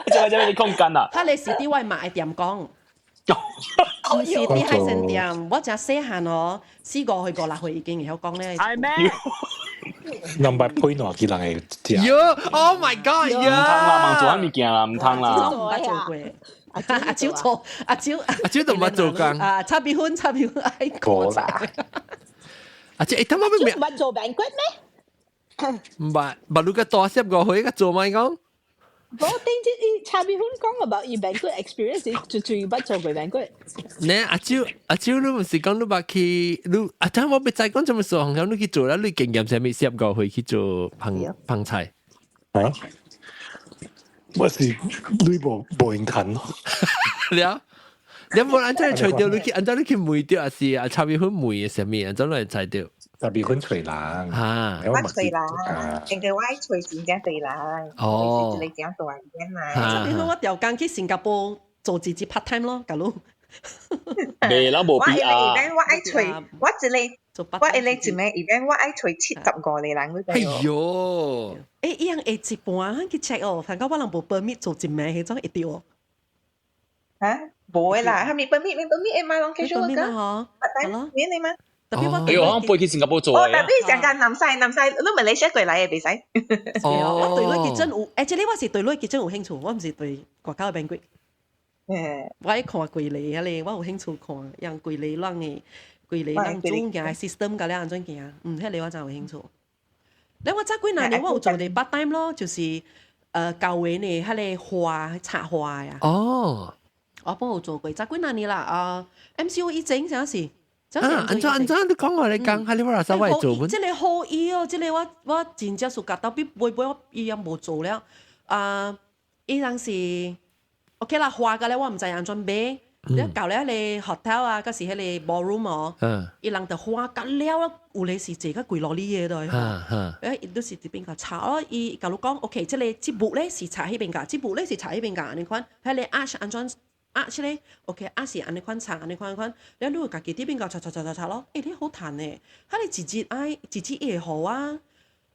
這擺這擺空間啊！他咧是佇我媽的店講，毋是佇海鮮店。我誠細漢哦，四五歲五六歲已經會曉講咧。係咩？兩百配兩幾人會食？喲，Oh my God！毋通啦，茫做啥物件啦，毋通啦。毋捌做過。阿蕉做，阿蕉阿蕉都毋捌做工。啊，炒米粉，炒米粉愛過啦。阿蕉，他媽咪毋捌做 banquet 咩？毋捌，捌你個大細五歲個做咩講？無頂次伊炒米粉講 about 伊 banquet experience，就就捌做過 banquet。呢阿蕉阿蕉，你毋是講你捌去，你阿蕉我欲知講做麼事，紅你去做啦，你經驗啥物？四五歲去做烹烹菜。啊？我是你無閒趁咯。了，你無按怎揣著你去，按怎你去問著，還是啊炒米粉問的啥物？按怎來揣著？炒米粉揣人。啊，我揣人，因為我愛揣真正濟人，哦，是一個真大間嘛。炒米粉我調工去新加坡做一日 part time 咯，假如。未啦，無必要。我因為我愛揣，我一個，我一個一個 event 我愛揣75個人。哎喲！伊樣會一半去 check 哦，反正我人無 permit 做一暝，彼種會著哦。嚇，無的啦，啥物 permit 免 permit 的嘛，攏 casual 個。嗬，係咯，免的嘛。特別我，哎喲，我飛去新加坡做。哦，特別上間南西南西，你馬來西亞過來的袂使。哦，我對你結真有，而且你我是對你結真有興趣，我毋是對外口的 banquet。我愛看規個啊咧，我有興趣看，讓規個人的規個人煮物件的 system 甲了按怎行，彼個我真有興趣。咧我早幾若年我有做一個 part time 咯，就是教會呢，彼個花插花呀。哦。我本有做過，早幾若年啦，啊 MCO 以前啥是？啊，按怎按怎你講我來講，哈你我老實我會做。這個好意哦，這個我真正是覺到比尾尾我伊也無做了。啊，伊人是 OK 啦，花個咧我毋知按怎買。你到了彼個 hotel 啊，閣是彼個 ballroom 哦，伊人就花甲了，有咧是坐較貴羅里的對。伊都是佇邊個插咯，伊假如講 OK，這個這幕咧是插彼邊個，這幕咧是插彼邊個，按呢款，彼個 arch 按怎 arch 咧，OK，arch 是按呢款插，按呢款款，了你有家己佇邊個插插插插插咯，欸，你好趁咧，彼個一日愛一日會予啊，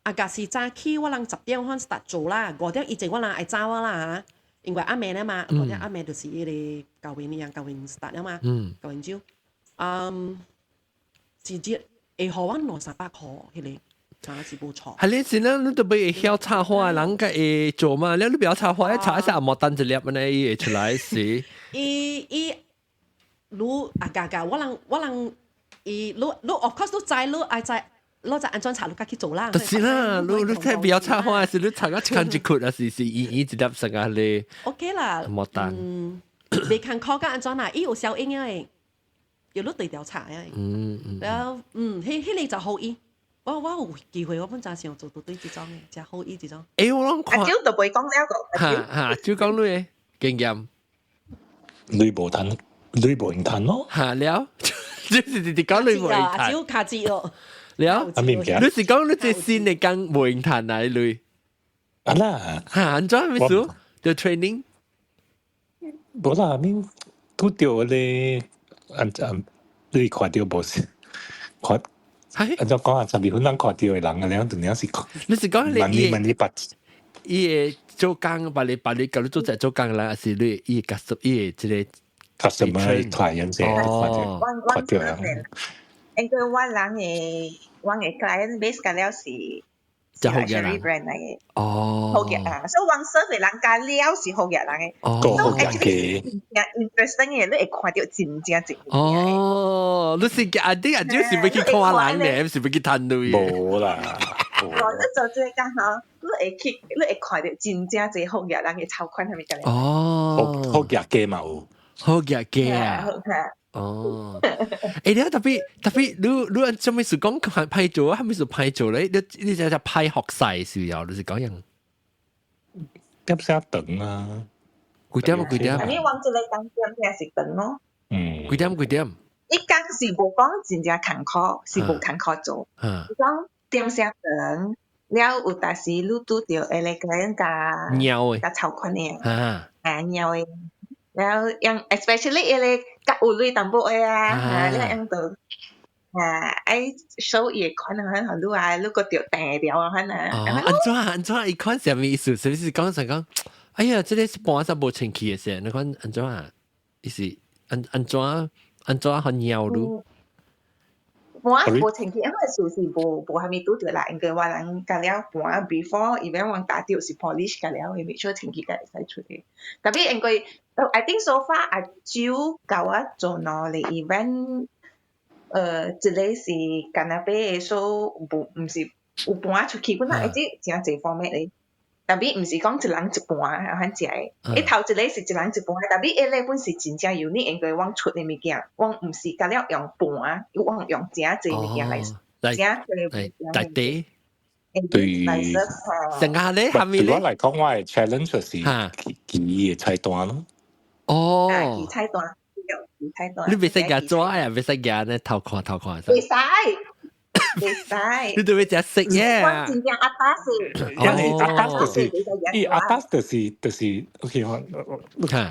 啊，假是早起我人10點款 start 做啦，5點以前我人愛走啊啦嚇。因為暗暝咧嘛，5點暗暝就是彼個舊年樣舊年 start 了嘛，舊年朝，一日會予我兩三百箍，彼個真是無錯。係你是咧，你都會曉插花，人家會做嘛？你不要插花，一插一下莫單一粒按呢，伊會出來是。伊伊，你啊加加，我人伊，你 of course 你知你愛知。攞就按怎插，你家去做啦。就是啦，你睇不要插花，是你插個一間一窟啊，是圓圓一粒成個咧。 OK 啦，莫單。未看考甲按怎啦，伊有效應的，有你對調查的。然後彼個就好伊。我有機會，我本真想做到對這種的，真好伊這種。欸，我攏看。阿蕉就袂講了個。哈哈，就講你的經驗。你無趁，你無閒趁咯。哈了，就是直直講你無閒趁。阿蕉卡字咯。了，你是講你這新的工無閒趁來類？啊啦，嚇，按怎意思？The training？無啦，免拄著咧，按按你看著無是看。按怎講啊？十二分人看著的人啊，兩陣兩是。你是講你問你問你捌？伊會做工，把你把你教你做隻做工啦，還是你伊個 custom 伊個這個 customer client 這哦，看著啊。應該我人的我的 client base 甲了是。就好嘅人 brand 嚟嘅，哦，好嘅啊，所以往 serve 的人加了是好嘅人嘅，哦，好嘅嘅，真正 interesting 嘅，你會看著真正真。哦，你是阿啲阿啲是欲去看人咧，是欲去趁鐳？無啦，哦，你做這個工吼，你會去，你會看著真正濟好嘅人嘅籌款係咪咁？哦，好嘅嘅嘛有，好嘅嘅啊。哦，欸，你特別特別，你你按做咩事講歹做啊？係咪是歹做咧？你你只只歹學勢是要，你是講樣點聲長啊？幾點幾點？你往這個工點聽是長咯。嗯，幾點幾點？伊工是無講真正艱苦，是無艱苦做。嗯，講點聲長，了有當時你拄著下個人共貓的，共籌款的，啊，啊貓的。然後用 especially 伊個較有鐳淡薄的啊，啊，你用到啊，愛收伊的款啊，很你啊，你閣著訂掉啊，款啊。哦，按怎按怎？伊款啥物意思？是不是講成講？哎呀，這個是盤仔無清氣的是？你看按怎啊？伊是按按怎按怎好鳥嚕？盤無清氣，因為事是無無蝦米拄著啦，因為我人共了盤 before even 我打掉是 polish 共了，伊 make sure 清氣才會使出去。特別因為 I think so far 阿周共我做兩個 event，一個是 canapé 的，所以無毋是有盤出去，本來會真濟方面的。特別毋是講一人一盤啊，款食的。伊頭一個是一人一盤，特別彼個本是真正 unique，因為阮出的物件，阮毋是共了用盤，阮用誠濟物件來，誠濟來來地。對，成下咧，係咪咧？對我來講，我的 challenge 就是記的菜單咯。哦，記菜單，記菜單。你袂使夾紙啊，袂使夾呢頭看頭看。袂使。袂使。你都欲食食耶。我真正阿達是。因為阿達就是，伊阿達就是就是，OK 我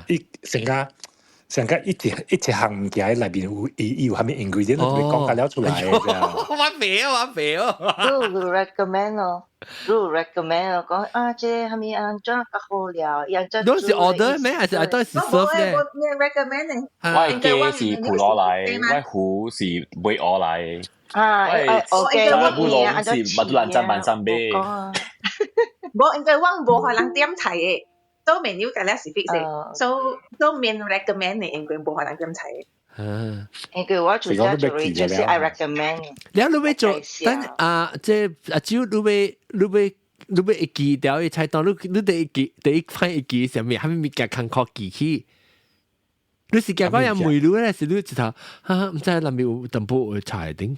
伊成個成個一一一項物件內面有伊有啥物 ingredient 都會講甲了出來的。我袂哦，我袂哦。你 recommend 哦，你 recommend 哦，講啊，這個啥物按怎較好料，按怎。你是 order 咩？還是還都是 serve 咧？我 recommend 咧。我雞是葡羅來，我虎是買鵝來。啊，我烏龍是麥都蘭爭萬三杯。無，應該我無予人點菜的，做 menu 共了是 fix 的，所以做免 recommend 的，應該無予人點菜的。嗯，應該我主要就是 I recommend。你你欲做，等啊，這阿周你欲你欲你欲會記著的菜單，你你第一記第一擺會記啥物？啥物物件艱苦記起？你是驚講人問你咧，是你一頭哈？毋知內面有淡薄有菜頂。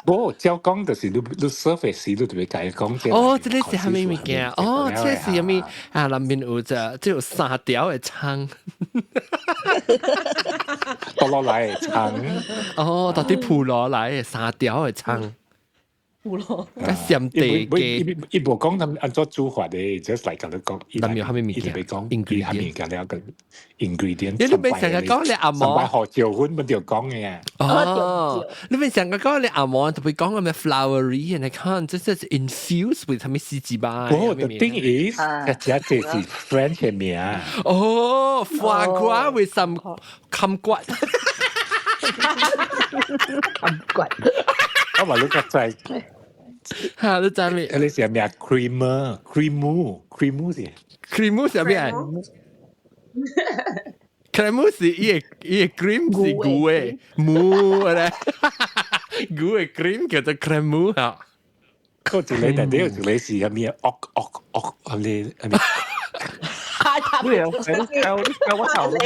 無，照講就是你你 serve 時，你就欲共伊講這。哦，這個是啥物物件？哦，這個是啥物？啊，內面有隻，這有三條的蔥。倒落來的蔥。哦，到底鋪落來的三條的蔥。有咯，較閃地嘅，伊無講他們按怎煮法的，just 來共你講。內面有啥物物件？伊就欲講，伊啥物件了個 ingredient。你你欲成日講你阿嬤，三擺胡椒粉本就講的。哦，你欲成日講你阿嬤特別講個咩 flowery，你看這是 infused with 啥物四字吧？哦，the thing is，這這是 French 的名。哦，foie gras with some 冚骨。冚骨。我話你較知。嚇！你知未？你是咩 creamer、creamu、creamu 是？creamu 是咩？creamu 是伊個伊個 cream 是牛的母咧，牛的 cream 叫做 creamu 嚇。嗰一個但係有一個是啥物？惡惡惡，啊你啊你。你有你你我頭啦。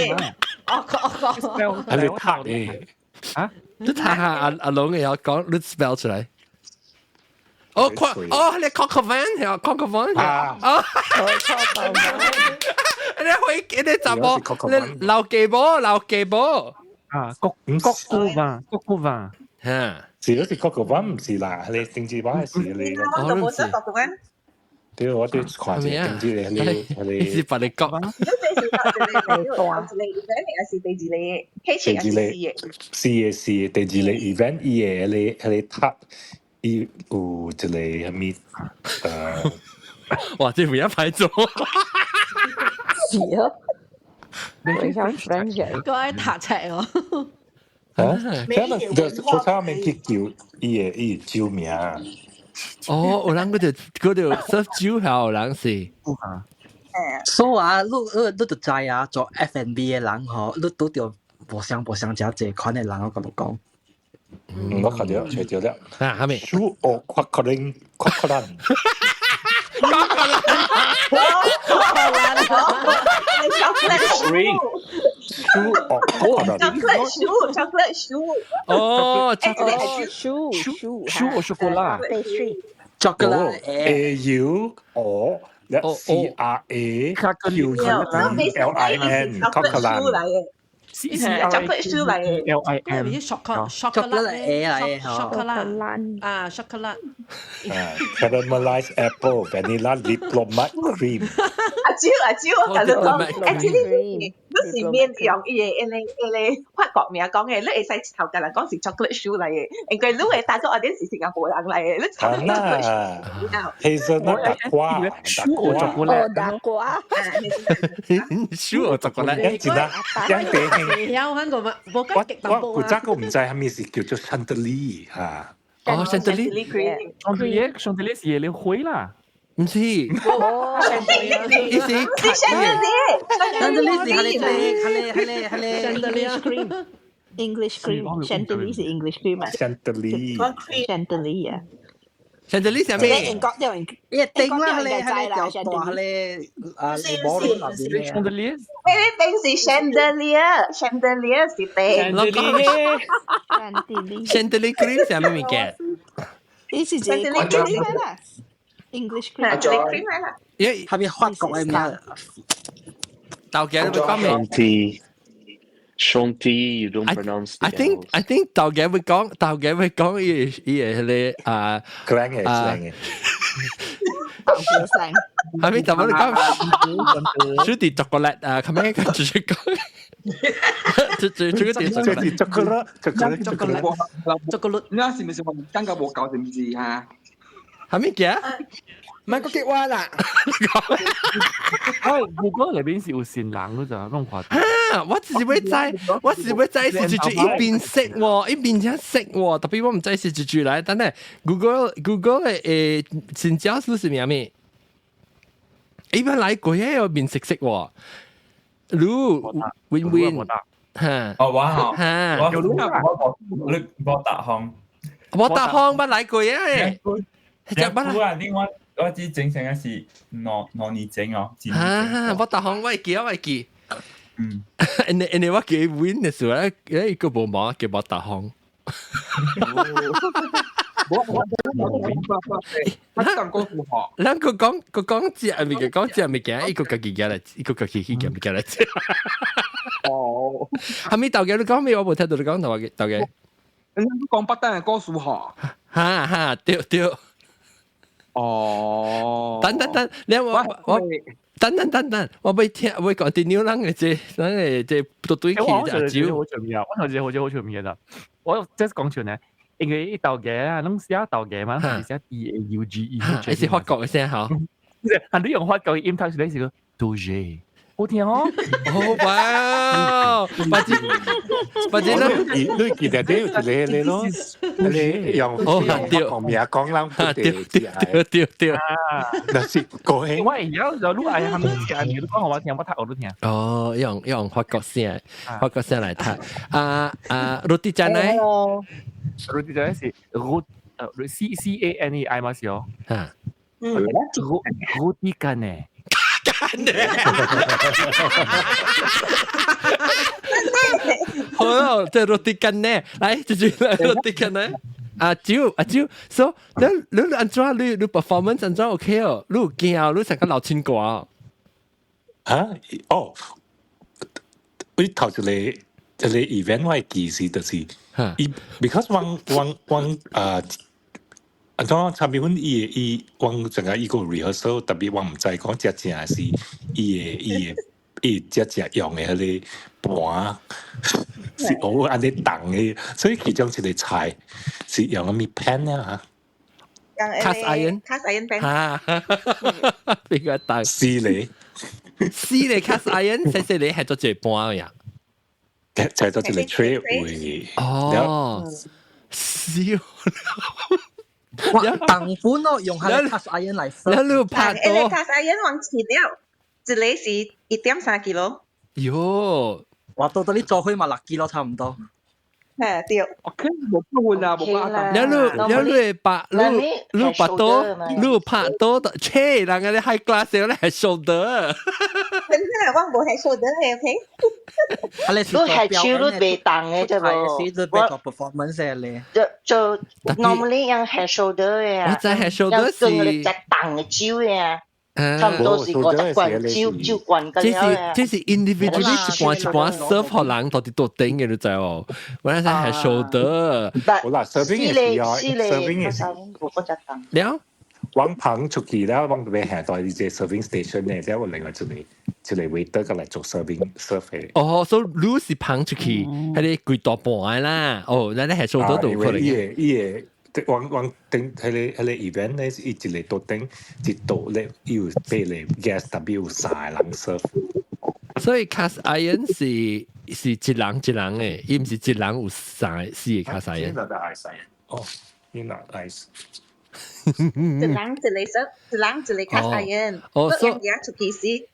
惡惡惡。啊你讀的。啊？你睇下阿阿龍會曉講，你 spell 出來。哦，哦，你 coq au vin 係 coq au vin 啊，哦， coq au vin。你去你怎麼？你老記無？老記無？啊，國國古吧，國古吧，嚇！是嗰是國古吧，唔是啦，你政治版係是你。我就冇想國古版。對，我對看住政治你你是白你講。你這是一個 event 還是第二個？第二個，是嘅是第二個 event，伊個彼個塔，伊有一個啥物哇！這唔一排做。是啊，你像 French 嘅，個愛讀冊哦。啊，這個就初初面去叫伊個伊酒名。哦，有人嗰度 serve 酒係有人是。所以啊，你就知啊，做 F&B 嘅人吼，你拄著無相無相誠濟款嘅人，我共你講。嗯，我看著揣著了。啊，啥物？ Choux au craquelin craquelin。 Chocolate choux choux chocolate choux 哦，chocolate choux choux choux au chocolat chocolate A U O C R A Q U L I N craquelin C C R chocolate choux 嚟嘅 L I N chocolate A 嚟嘅 chocolate 啊 chocolate caramelized apple vanilla diplomat cream 阿蕉阿蕉，我同你講，actually 你是免用伊個因為因為法國名講嘅，你會使頭家人講是 chocolate choux 嚟嘅，因為你會大個嗰啲是新加坡人嚟嘅，你頭 chocolate choux。Hazelnut 打瓜，choux au chocolat，打瓜， choux au chocolat，一陣啦，一地有喺個嘛，冇我我古早個唔知係咪是叫做 Chantilly 嚇。哦，Chantilly， Chantilly Chantilly 是你灰啦。唔是，哦，意思是 Chantilly 是係你係你係你係你 English cream，English cream，Chantilly 是 English cream 啊，Chantilly， Chantilly 啊，Chantilly 係咩？英國啲人，一定啦，你係你條大咧啊，你摸到那邊咧，Chantilly，你定是 chandelier，chandelier 是定，Chantilly cream 係咩物件？呢是一個 cream 啦。English cream， cream 啦。咦，係咪法國嘅名？豆嘅會講咩？Chantilly, you don't pronounce. I think 豆嘅會講，豆嘅會講伊伊個迄個啊， slang 嘅 slang 嘅。係咪？怎麼你講？小弟朱古力啊，咁樣佢直接講。這這這個點？這是朱古力，朱古力，朱古力，朱古力。你是唔是話感覺無夠是唔是嚇？係咪嘅？唔係個激話啦。哎，Google 裏邊是有線人嗰咋，弄看。啊！我只是欲知，我是欲知是一一邊色喎，一邊只色喎，特別我唔知是一句來。等等，Google 嘅新教書是咩咩？一般來過嘅有面色色喎。你 win win 嚇？哦，我嚇，嚇，我我我我達行，我達行捌來過嘅。只捌啊！另外我只整成嘅是兩年前哦。啊！我達行我會記，我會記。嗯，因為我記 win 嘅時候咧，一個無毛叫我達行。我我我我講過數學。咱個講個講只物件，講只物件，一個家己寄來，一個家己去寄物件來食。哦，係咪豆家你講咩？我無聽到你講頭話豆家。你講北單係講數學。哈哈，對對。哦。等等等，你我我等等等等，我欲聽，我講啲牛人嘅這，咱嘅這都對起阿蕉。好長面啊！我頭先好似好長面啊！我即係講笑呢。因為伊豆家啊，攏寫豆家嘛，是寫 D A U G E，係是法國嘅聲嗬。係你用法國嘅音讀出來是個 Dauge，好聽哦。哦哇！或者或者你你記得啲有一個你咯，你用用法國名講人不對，對對對。那是高興。我會曉就你愛喊咩聲，你講我聽，我讀我都聽。哦，用用法國聲，法國聲來讀。啊啊，roti canai。 Roti canai 是 rot C C A N E I 嘛是哦。嚇。 Roti canai。 canai。好啦，即係 roti canai，來，就是 roti canai。阿蕉阿蕉，so 你你按怎你你 performance 按怎 OK 哦？你有驚啊？你成個老親歌。嚇？哦，我頭一個一個 event 我會記是就是，伊 because 我我我啊。啊，怎參比阮伊的伊，阮整個伊個 rehearsal，特別我毋知講真正是伊的伊的伊真正用的彼個盤是偶爾按呢動的，所以其中一個菜是用啥物 pan 啊？Cast iron， cast iron pan。哈，邊個大？四個，四個 cast iron，細細個係做一個盤呀？係做一個 tray 位。哦，笑。哇，重本咯，用下 cast iron 來 serve。你拍多。cast iron 往前了，一個是1.3 kilo。喲，哇，到到你做開嘛6 kilo 差唔多。係對。我可無不換啊，無巴。你你你拍你你拍多，你拍多，切，人家你 high class 咧係 shoulder。真係我無係 shoulder 嘅，OK。啊，你你係手都袂動嘅啫喎。你做 performance 嘅咧。就就 normally 用係 shoulder 嘅啊。我知係 shoulder 是。用隻動嘅手嘅。差唔多是50罐酒酒罐咁樣啊。這是 individually 一半一半 serve 予人到底多頂嘅，你知哦？我那係 shoulder。好啦，serving 嘅時候，serving 嘅時候，了。我捧出去了，我特別下到呢隻 serving station 咧，即係我另外一個一個 waiter 過來做 serving serve 嘅。哦，所以你是捧出去，係你幾大盤啦？哦，那你係 shoulder 度可能。伊個伊個。我我頂彼個彼個 event 咧，伊一個桌頂一桌咧，伊有八個 guest，特別有三個人 serve。所以 cast iron 是是一人一人嘅，伊毋是一人有三個四個 cast iron。哦，你拿 ice。一人一個 serve，一人一個 cast iron。哦，所以出去時，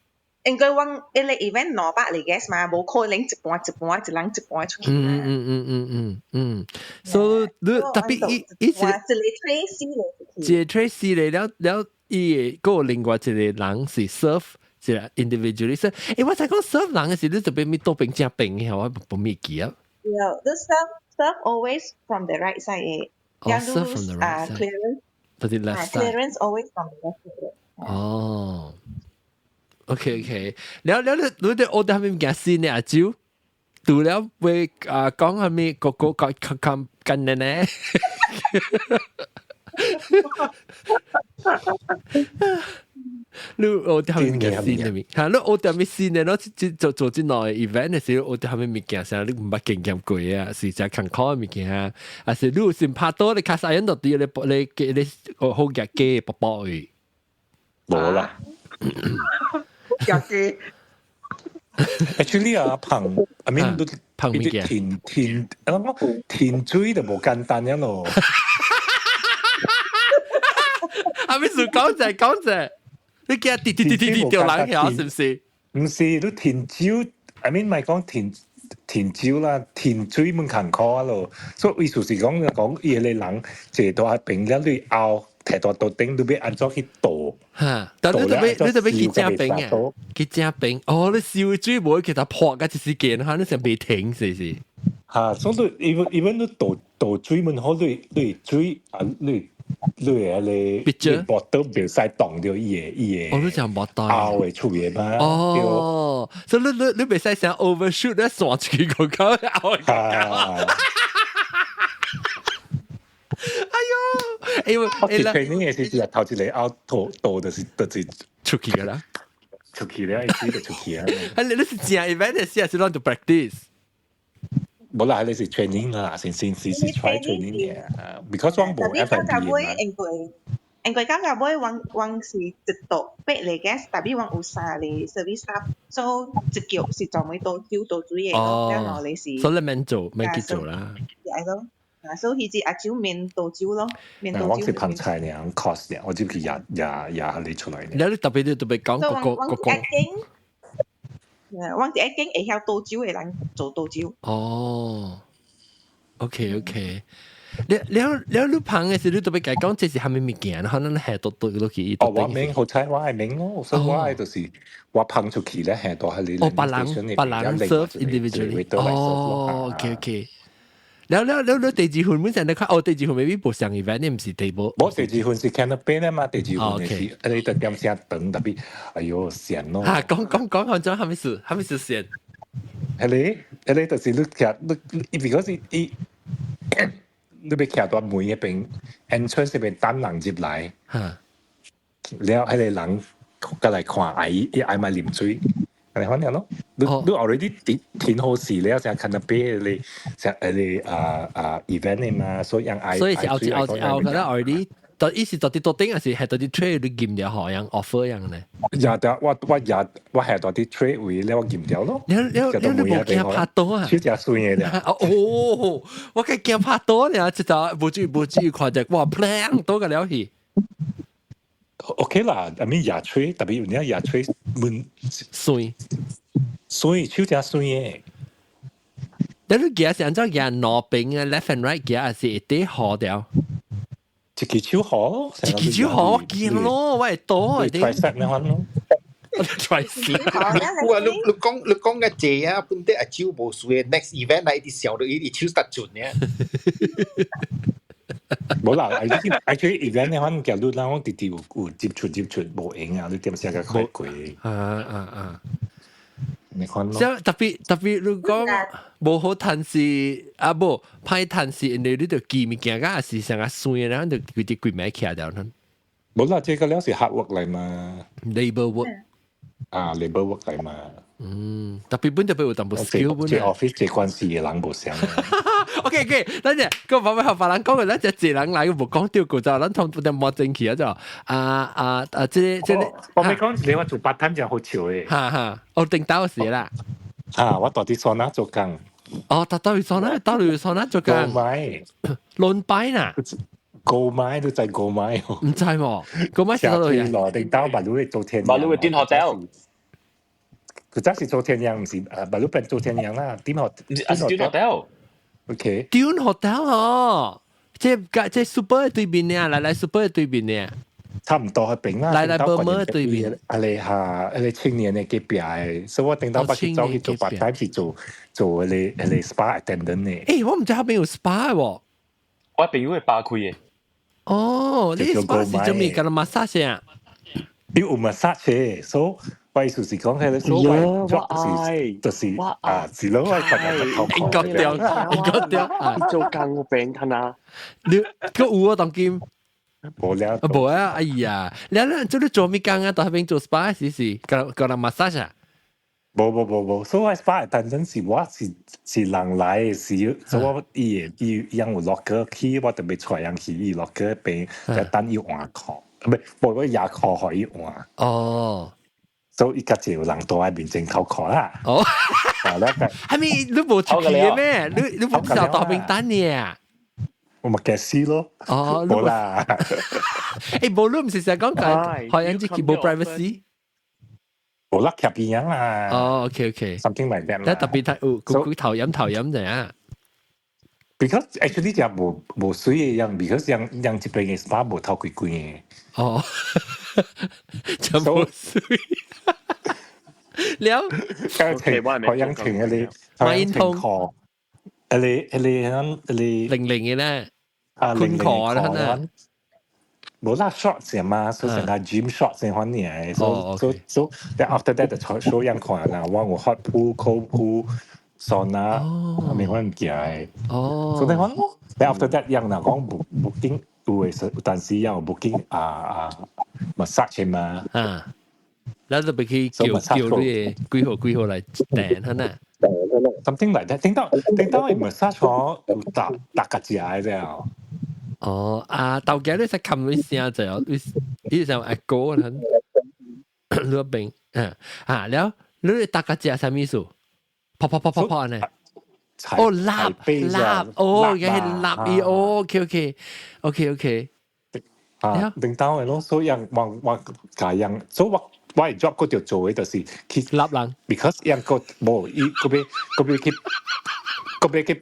應該阮彼個 event 200個 guest 嘛，無可能一盤一盤一人一盤出去。嗯嗯嗯嗯嗯嗯，所以你特別伊伊一個 tray 四個，一個 tray 四個了了，伊會閣有另外一個人是 serve 一個 individually serve。欸，我才講 serve 人嘅時，你特別咪倒邊正邊嘅，我無咪記啊。 Yeah, the serve serve always from the right side 嘅。哦，serve from the right side。 Clearance。就是 left side。 Clearance always from the left side。哦。OK OK，了了你你哋學啲係物件先呢？阿蕉，除了會啊講係咪個個個個跟的呢？你學啲係物件先的咪？嚇，你學啲係咪先的？你做做這類 event 的時候，學啲係咪物件啥？你毋捌經驗過啊？是誠艱苦的物件，還是你有先拍倒你卡啥樣就佇你你你好額機卜卜去？無啦。有機。 Actually 啊，捧，I mean 都捧物件，填填，我講填水就無簡單樣咯。阿咪數講者講者，你驚跌跌跌跌跌掉人曉是毋是？毋是，你填酒，I mean 唔係講填填酒啦，填水門艱苦啊咯。所以意思是講講伊個人坐到邊了，你後。提到桌頂，你欲按怎去倒？嚇！但你特別你特別去正冰啊，去正冰。哦，你燒水無去它破個一時間，哈，你成袂停是是？嚇！所以 even even 你倒倒水門好，你你水啊，你你彼個 bottle 袂使擋著伊個伊個。哦，你講 bottle。凹會出來嘛？哦，所以你你你袂使想 overshoot 咧，線出去個口凹個。哎喲，因為我 training 嘅時候，頭一個凹倒倒就是就是出去噶啦，出去了，意思就出去啊。啊，你你是正 event 嘅時，還是攏做 practice？無啦，你是 training 啦，先先先是 try training 嘅，because 我無 F&B 嘛。因為感覺尾，阮阮是一桌八個 guest，但係阮有三個 service staff，所以一腳是專門倒酒倒水的咯，了兩個是。所以你免做，免去做啦。係咯。啊，所以彼隻阿酒免倒酒咯，免倒酒。我是捧菜爾，cost 爾，我只去也也也你出來。你特別你特別講個個個。我是一間會曉倒酒的人做倒酒。哦，OK OK，了了了，你捧的時你特別共講這是啥物物件，可能下倒倒落去。哦，我明好彩，我係明咯，所以我係就是我捧出去咧，下到係你。哦，別人別人 serve individually。哦，OK OK。了了了了，第二份本身你看，哦，第二份 maybe 無上 event，你唔是 table。冇第二份是 canapé 咧嘛，第二份是你特點聲長特別，哎喲，鹹咯。嚇，講講講，看咗係咪是係咪是鹹？係你，係你就是你徛你，because 伊你欲徛到門彼邊，entrance 彼邊等人入來，了彼个人過來看愛伊愛買啉水，按呢款爾咯。你你 already 停停好勢了，才 canapé 你才彼个啊啊 event 的嘛，所以人愛所以是後一後一後，可能 already 到意思到佇桌頂，還是係到佇 tray 你撳掉好樣 offer 樣呢？也得我我也我係到佇 tray 位了，我撳掉咯。你你你你無驚拍刀啊？手誠酸的了。哦，我較驚拍刀呢，這就無注意無注意看著，哇，砰倒個了去。 OK 啦，I mean 牙吹，特別有影牙吹悶酸酸，手誠酸的。你你夾是按怎夾兩邊啊，left and right 夾，還是一啲好掉？一支手好，一支手好，我見咯，我會倒。 tricep 那款咯。 tricep。哇！你你講你講嘅這啊，本地阿手無輸嘅，next event 來一直笑到伊直手得準嘅。無啦，actually event 那款夾你咱我直直有有接觸接觸無閒啊，你點寫個快過。啊啊啊！你看咯。特別特別，你講無好趁勢啊，無歹趁勢，因為你就記物件，甲是成個酸，然後就規直規暝徛掉。無啦，這個了是 hard work 來嘛，labor work 啊，labor work 來嘛。嗯，特別本特別有淡薄 skill 本。這 office 這關係的人無相。 OK OK，等陣個爸爸學別人講嘅，咱就一人來，無講到過就，咱通不得摸進去啊就，啊啊啊！這個這個，我咪講你我做 part time 就好笑嘅。哈哈，我頂到時啦。啊，我到佇桑拿做工。哦，到到桑拿，到去桑拿做工。購買。輪擺呐。購買都在購買。唔知喎，購買是倒去？羅定到馬路做天。馬路嘅電 hotel。佢真是做天陽，唔是啊，馬路變做天陽啦，點學？啊是電 hotel。 OK。點 hotel 哦，這這 super 對面呢，來來 super 對面呢。差唔多彼邊啦。來來寶馬對面。啊你嚇，啊你青年的隔壁的，所以我頂到捌去走去做 part time 是做做彼個彼個 spa attendant 的。欸，我毋知彼邊有 spa 喎。我朋友會吧開的。哦，你 spa 是做咩？干嘛 massage 啊？有 massage，所以我意思是講，彼個所謂就是就是啊，是咯，我看下頭應該對，應該對。做工我病睇啊。你閣有啊？當今？無了，無啊！哎呀，你你做你做咩工啊？到彼邊做 SPA 是是，干干人 massage 啊？無無無無，所以 SPA 單陣是我是是人來的時，所以我伊會伊伊有 locker 去，我特別帶人去伊 locker 邊，就等伊換褲，唔係，無我也褲予伊換。哦。所以伊較濟有人蹛佇面前偷褲啦。哦。係咪你無出去嘅咩？你你無知道蹛邊等你啊？我咪驚死咯。哦，無啦。欸，無你毋是成日講講，好像這無 privacy。無啦，徛邊樣啦。哦，OK OK。 Something like that 啦。特別睇有佢頭飲頭飲就啊。 Because actually 就無無水的樣，because 樣樣這邊的 spa 無頭貴貴的。哦，就無水。了。可樣停彼個，馬煙通。彼個彼個彼個零零的咧。啊，零零褲啦。無啦，short 是嘛，所以成個 gym short 先款爾，所所所，then after that 就 show 樣看啦，我有 hot pool、cold pool、sauna，咪款物件的。哦。所以講，then after that 樣若講 booking 有的時，有當時有 booking 啊啊 massage 嘛。啊。咱就欲去叫叫你幾號幾號來訂，係咪？ Something like that，頂到頂到伊 massage 嗬，有打打個食的了。哦，啊，頭家你識冚你聲就你你就阿哥啊，你邊啊啊了，你大家食啥物事？泡泡泡泡泡呢？哦，蠟蠟，哦，原來係蠟伊，哦，OK OK OK OK。啊，頂到的咯，所以我我教人，所以我我的 job 嗰條做的就是去蠟人，because 人個無伊嗰邊嗰邊去嗰邊去。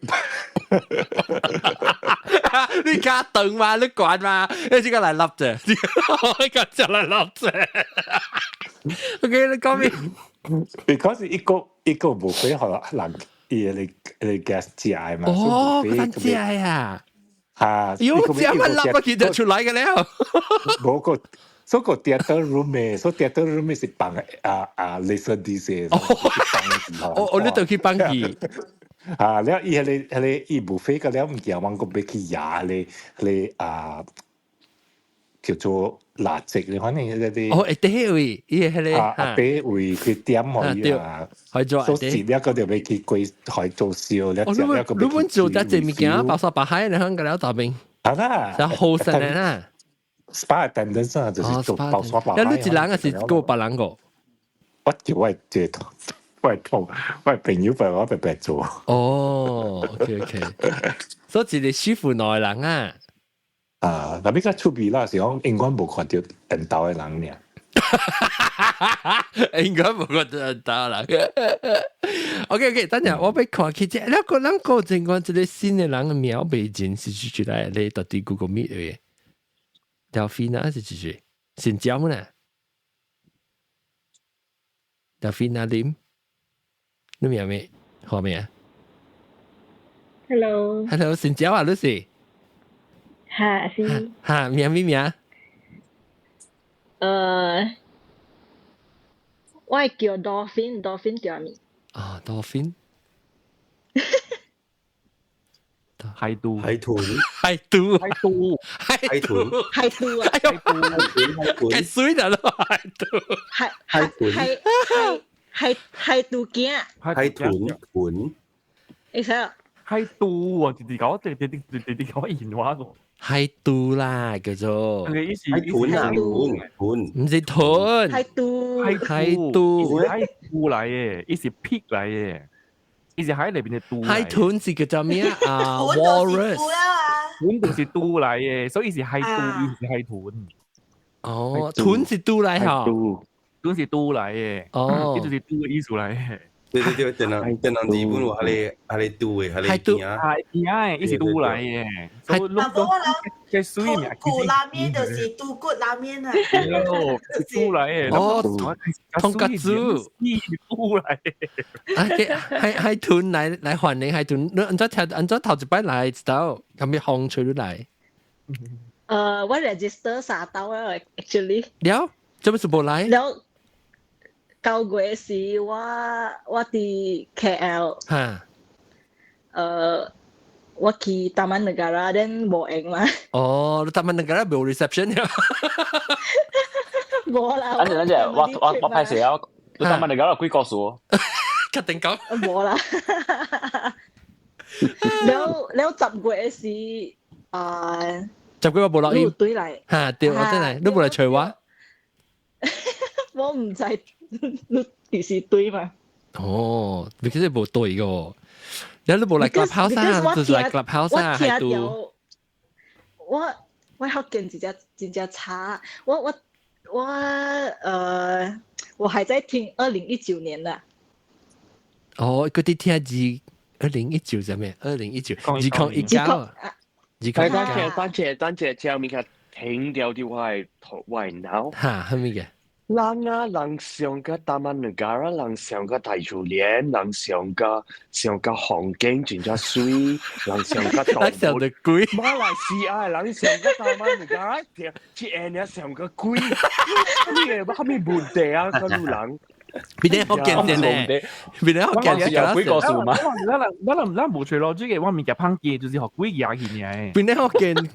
你加頓嘛？你管嘛？你這個來立啫，呢個就來立啫。OK，你講咩？Because 一個一個無非可能伊個個 guest 食的嘛。哦，佢食啊！嚇！喲，食乜粒啊？佢就出來嘅了。無個，所以個 theater room 嘅，所以 theater room 是放laser disc 嘅。哦，哦，你就去放去。啊，了伊彼個彼個伊 buffet 個了物件，阮閣欲去壓彼個彼個啊，叫做蠟燭，你反正彼個。哦，會底位，伊個彼個啊，底位去點予伊啊，去做所以了個就欲去過去做燒，了食了個。你本做得這物件，包山包海，你肯個了大邊。啊啦，就好食啦。 Spa attendant 啊，就是做包山包海。你一人還是過別人個？我叫我這我同我朋友陪我白白做。哦，OK OK，所以一個師傅內人啊。啊，特別較趣味啦，是講永遠無看著緣投的人爾。應該無看著緣投人。OK OK，等陣我欲看起這，那個咱個前講這個新的人的名袂認是出來，你到底 Google Meet 的？Delfina 是幾歲？姓焦呢？Delfina Lim，你名咩？號名？Hello。 Hello，姓焦啊，你是？哈是。哈，名咩名？我叫 Dolphin，Dolphin 叫咩？啊，Dolphin。海嘟，海豚，海嘟，海嘟，海豚，海嘟啊！海豚，海豚，太水啦！海嘟，海海豚，海海海海嘟囝，海豚豚，你睇海嘟啊！直直講，直直直直直講言話個。海嘟啦，叫做海豚啊，豚豚，毋是豚，海嘟，海嘟，海嘟來嘅，伊是 pig 來嘅。伊是海裏邊的嘟。海豚是叫做咩啊？Walrus。豚就是嘟來嘅，所以是海嘟，伊是海豚。哦，豚是嘟來嗬。豚是嘟來嘅。哦，這就是嘟的意思來嘅。對對對，電腦電腦日本話彼個彼個嘟的，彼個囝，係囝的，伊是嘟來嘅。係。啊，無我人豚骨拉麵就是豬骨拉麵啊。哦，嘟來嘅。哦，通格子。嘟來嘅。啊，海海豚來來歡迎海豚，你按怎聽？按怎頭一擺來知道，咁咪風吹入來。我 register 三兜啊，actually。了，做咩事無來？了。9月時我佇 KL，我去 Taman Negara，then 無閒嘛。哦，你 Taman Negara 無 reception 呀？無啦。等陣等陣，我歹勢啊！你 Taman Negara 有幾個數？確定講？無啦。了了10月時啊， 10月我無錄音。對來。嚇對，我真係，你無來揣我。我毋知。你幾時對嘛？哦，你其實無對個，你你無來 Clubhouse 啊？就是來 Clubhouse 啊？我聽著，我福建真正真正差，我還在聽2019年的。哦，嗰啲聽2019係咩？20192019，2019。等陣等陣等陣，之後物件停掉啲我係我係腦。嚇，係咩嘅？人啊，人上個 Taman Negara，人上個大樹林，人上個風景真正媠，人上個動物。上個鬼。馬來西亞人上個 Taman Negara，這下上個鬼，咩啥物問題啊？嗰路人。邊啲福建人咧？邊啲福建人有鬼故事嘛？咱無揣邏輯嘅，我物件芳記就是予鬼壓去爾。邊啲福建？邊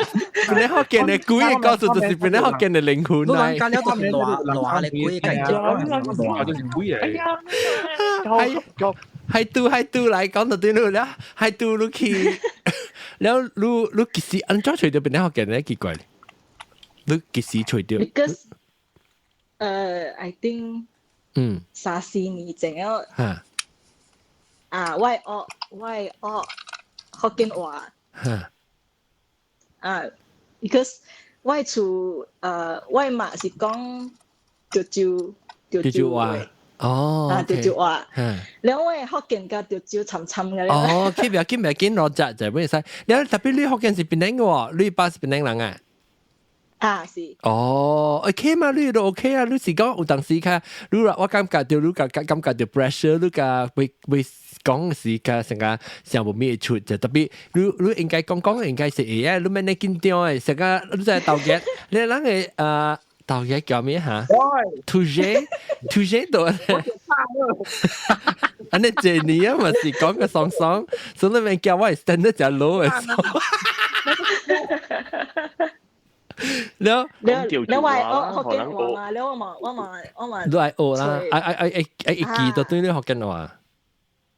啲福建的鬼的故事就是邊啲福建的靈魂來。你講了就是爛爛的鬼，就是鬼嚟。係海嘟海嘟來講到對路了，海嘟你去，了你你幾時按怎揣著邊啲福建咧？奇怪，你幾時揣著？Because，I think。三四年前了，啊，我學福建話，啊，because 我厝我媽是講潮州潮州話，哦，啊潮州話，然後我福建佮潮州摻摻嘅。哦，去袂緊袂緊，邏輯就袂使。你特別你福建是檳城嘅喎，你爸是檳城人啊？啊，是。哦，OK 嘛，你都 OK 啊，你是講有當時較，你我感覺到你感覺到 pressure，你較會會講時較成個想無咩出就特別，你應該講講應該是會啊，你免你緊張的，成個你在導演，你人個啊導演叫咩嚇？Touche Touche 到，按呢這年啊嘛是講個爽爽，所以你免叫我 standard 真 low 的。了，你話我學緊話嘛？你我嘛我嘛我嘛，你愛學啦，愛愛愛愛愛記得對你學緊話。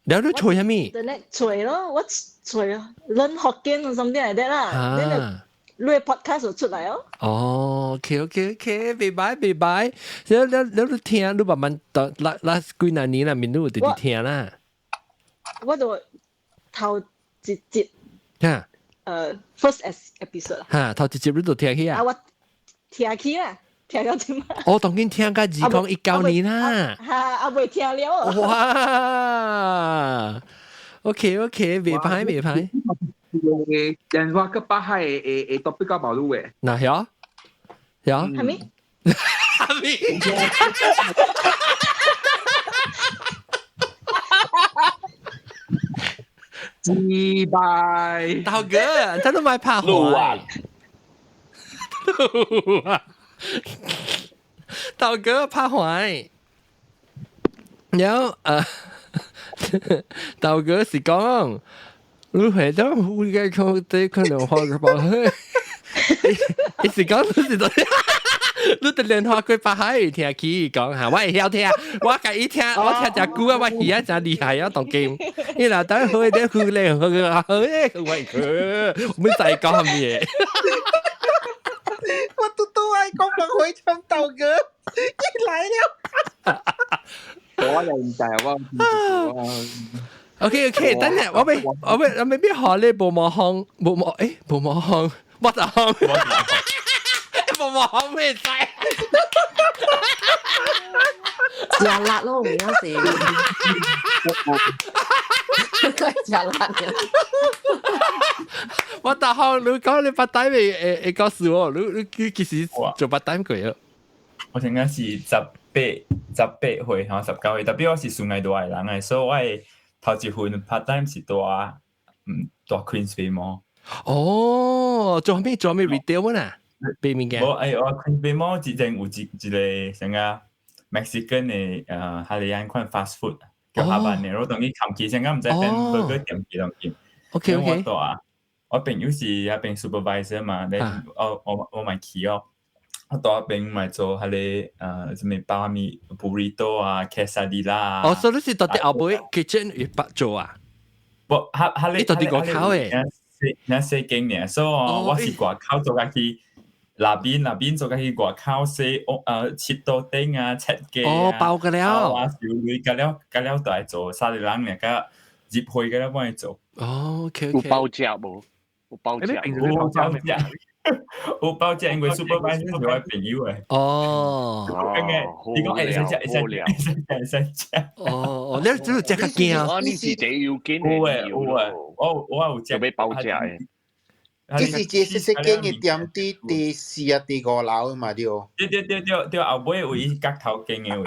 了你吹啥物？等你吹咯，我吹啊，論學緊 something like that 啦。你你 podcast 就出來哦。哦，OK OK OK，拜拜拜拜。了了了，你聽，你慢慢到那那幾若年啦，面你有直直聽啦。我就頭一集。嚇。 First episode 嚇，頭一集你就聽起啊？啊，我聽起啦，聽到這馬。我當今聽到2019年啦。嚇，啊未聽了。哇！OK OK，未歹未歹。人話個北海會特別較無路嘅。嗱曉曉。係咪？係咪？拜拜，大哥，他都買拍路啊，路啊，大哥拍壞，然後大哥是講，你回到應該講對可能話個包，伊是講你是對。你的蓮花過北海聽起講嚇，我會曉聽，我共伊聽，我聽誠久啊，我耳仔誠厲害啊，當今。伊若等好咧，好咧，好好咧，我去，我知講啥物嘢。我嘟嘟愛講人會唱道歌，伊來了。我又唔知我。 OK OK，等下我欲我欲我欲欲學你無毛行，無毛誒，無毛行，我就行。無毛行咩仔？食辣咯，唔有時。食辣嘅。我大學你講你八帶未會會告訴我，你幾時做八帶過啊？我應該是18歲，吼19歲，特別我是順藝大的人誒，所以我的頭一份 part time 是蹛 Queensway Mall。哦，做咩做咩 retail 啊？賣物件？無，哎，我 Queensway Mall 之前有一個啥個 Mexican 的哈利安款 fast food 叫哈班的，我當伊冚起，啥個毋知變 burger 店去當去。 OK OK。我蹛，我朋友是遐邊 supervisor 嘛，咧我嘛去哦。我蹛邊嘛做彼个啥物包啥物 burrito 啊，quesadilla 啊。哦，所以你是蹛佇後尾 kitchen 會捌做啊？無，哈哈咧，伊蹛佇外口的。那洗間爾，所以我是外口做甲去。那邊做甲去外口洗屋切刀頂啊，切雞啊，哦，包個了，啊，燒魚個了，個了都愛做，三個人爾甲入會個了幫伊做。哦，OK 有包食無？有包食？有包食，有包食，因為 supervisor 是我朋友誒。哦，伊講會使食，會使食，會使食。哦，你你食較驚？你是這有經有誒有誒，我有食。要包食的。這是這是這間的店佇第四啊第五樓嘛對。對對對對對，後尾位角頭間的位。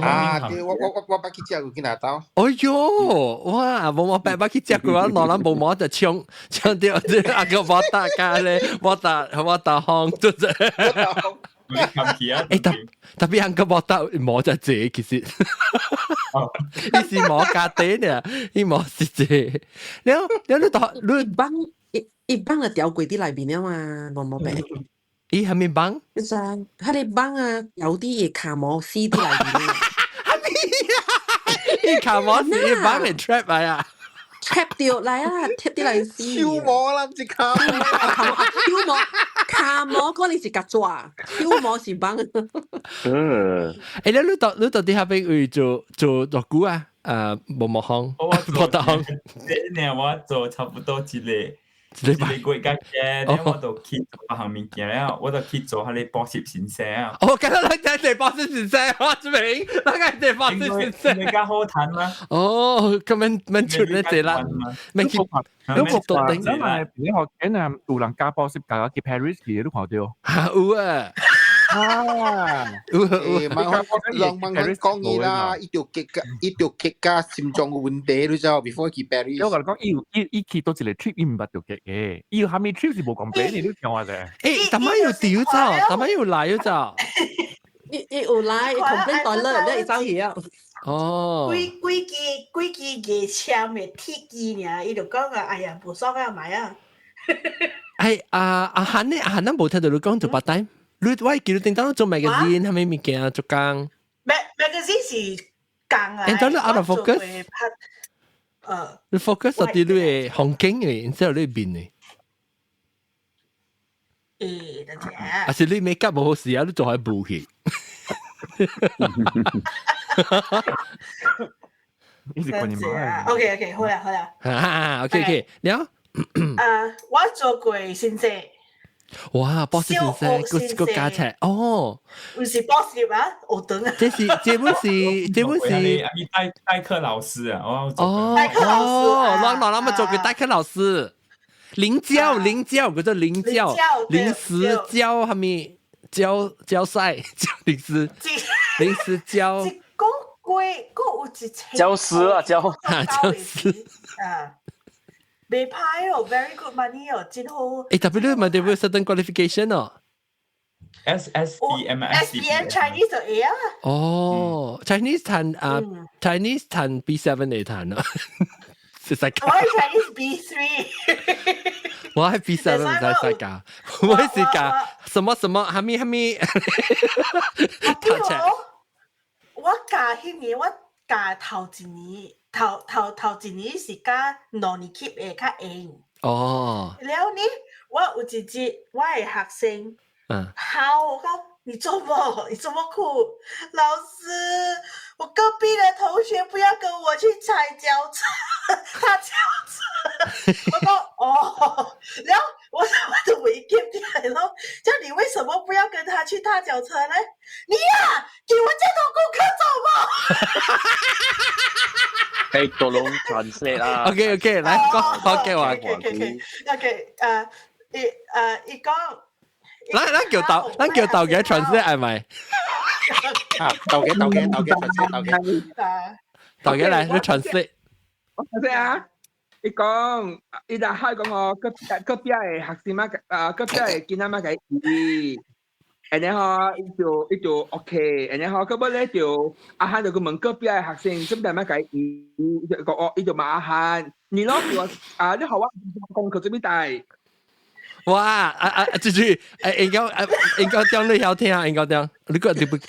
啊，對，我捌去食過去哪兜？哎喲，哇！無我捌去食過，我老人無毛就搶搶掉，阿個我打家咧，我打風，就是。欸，特別按個我打毛就濟，其實，伊是毛家底呢，伊毛是濟。了了你到你幫。伊幫就調過佇內面了嘛，無無白。伊啥物幫？就是彼个幫啊，有啲會卡毛死佇內面。啥物啊？伊卡毛死，伊幫會 trap 來啊！trap 掉來啊，trap 佇來死。手毛啦，毋是卡毛。手毛卡毛可能是夾爪，手毛是幫。嗯。欸，你到底遐邊位做做偌久啊？無毛行，無得行。這年我做差不多一個。一禮拜個月嘅，我就去做別項物件了，我就去做彼個補習先生啊。哦，今日咱這補習先生，我這邊，咱個這補習先生。你較好談嗎？哦，咁免免出咧濟啦，免去，你無到頂。因為你學緊啊，有人教補習教去 Paris 去，你看到？嚇有啊！啊！有有，人問佢講伊啦，伊就結甲，伊就結甲心臟有問題，你知道？Before 去 Paris。我甲你講，伊伊伊去到一個 trip，伊毋捌著結嘅，伊有蝦米 trip 是無講俾你，你聽我者。欸，逐擺有丟走，逐擺有來走。伊伊有來，伊 complain toilet，你伊走去啊。哦。幾幾支幾支牙籤的鐵支爾，伊就講啊，哎呀，無爽啊，買啊。哎，阿阿漢呢？阿漢，咱無聽到你講做part time。你我記得頂當做 magazine，係咪物件做工？magazine 是工啊。誒，當你 out of focus。你 focus 到啲你嘅風景嘅，然之後你面嘅。誒，等陣。啊是你 make up 無好勢啊，你做係無去。你是關你媽？OK OK，好啦好啦。哈 OK OK，了。我做過先生。哇，補習先生，個個價錢哦，唔是補習啊，學堂啊。這是這本是這本是代代課老師啊，哦代課老師，老老那麼做個代課老師，臨教臨教叫做臨教，臨時教係咪教教賽教臨時臨時教。一個月閣有一千。教師啊教教師啊。袂歹哦，very good money 哦，真好。誒，特別你問到有 certain qualification 哦。 S S B M S B M Chinese 就會啊。哦，Chinese 彈啊，Chinese 彈 B7 會彈啊。我係 Chinese B3。我係 B7 唔使使教，我係教什麼什麼，哈咪哈咪。我教彼年，我教頭一年。頭頭頭一年是教兩年級的較閒。哦。了呢，我有一日我的學生，好，我講你做麼？你做麼哭？老師，我隔壁的同學不要跟我去踩腳車，踏腳車。我講哦，然後我我都沒記起來咯。叫你為什麼不要跟他去踏腳車呢？你呀、啊，給我這種功課做麼？係多龍 translate 啦。 OK OK，來講講嘅話。 OK OK OK，伊伊講。咱咱叫豆，咱叫豆嘅 translate 係咪？啊，豆嘅豆嘅豆嘅 translate 豆嘅。豆嘅來，你 translate。我 translate 啊！伊講，伊就開講我隔隔壁的學生嘛，啊隔壁的囡仔嘛，共伊，然後伊就伊就 OK，然後後尾咧就阿漢就去問隔壁的學生，做咩嘛共伊，伊就講哦，伊就問阿漢，你攞叫我啊，你學我功課做咩帶？哇！啊啊，這句誒，應該誒，應該點你曉聽啊？應該點？你個你不，你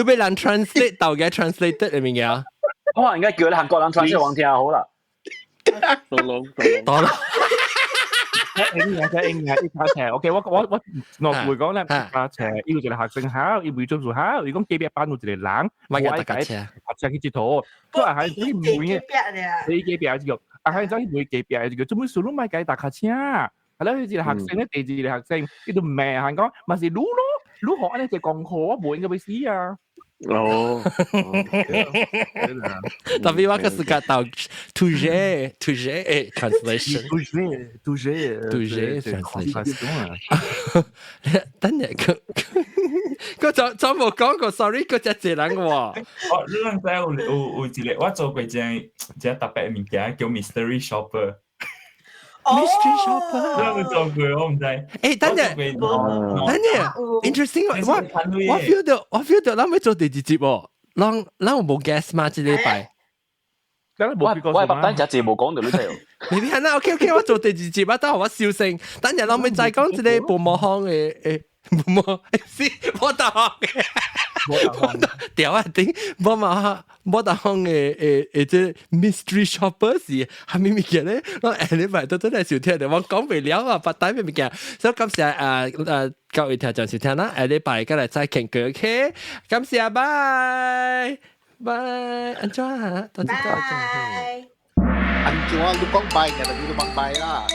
欲人 translate 豆嘅 translate 的物件？我應該叫你韓國人 translate 黃聽好啦。多龍多龍。英語英語一卡車，OK，我我我我會講咧，卡車，伊有一個學生好，伊袂做數好，伊講隔壁班有一個人，我愛解車，車去佚佗，佢係佢唔會嘅，你隔壁這個，啊係走去問隔壁這個，做咩事攏莫共伊踏跤車？係啦，佢一個學生咧，第二個學生，伊就罵人講，嘛是你咯，你學按呢個功課，我無應該欲死啊！哦，特別我個時間到 touche touche translation touche touche touche translation。等陣佢佢就就冇講過，sorry，佢只隻人喎。我你啷知有有有一個我做過一個一個特別物件叫 mystery shopper。 Mystery shopper，你有做過我毋知。誒，等陣，等陣，interesting，我我 feel 到，我 feel 到，咱欲做第二集喎，咱咱有無 guest 嘛？這禮拜。我我係白單只字無講到你聽。未必係啦，OK OK，我做第二集啊，等我笑聲。等陣咱欲再講一個薄膜行的誒，薄膜是無大行的，條啊頂無嘛無大行的誒誒，這 mystery shopper 是蝦米物件咧？我下禮拜都真係收聽的，我講袂了啊，白單咩物件？所以感謝啊啊各位聽眾收聽啦，下禮拜過來再傾過，OK？感謝，拜拜，按怎啊？多謝多謝。按怎？你講拜嘅，就你講拜啦。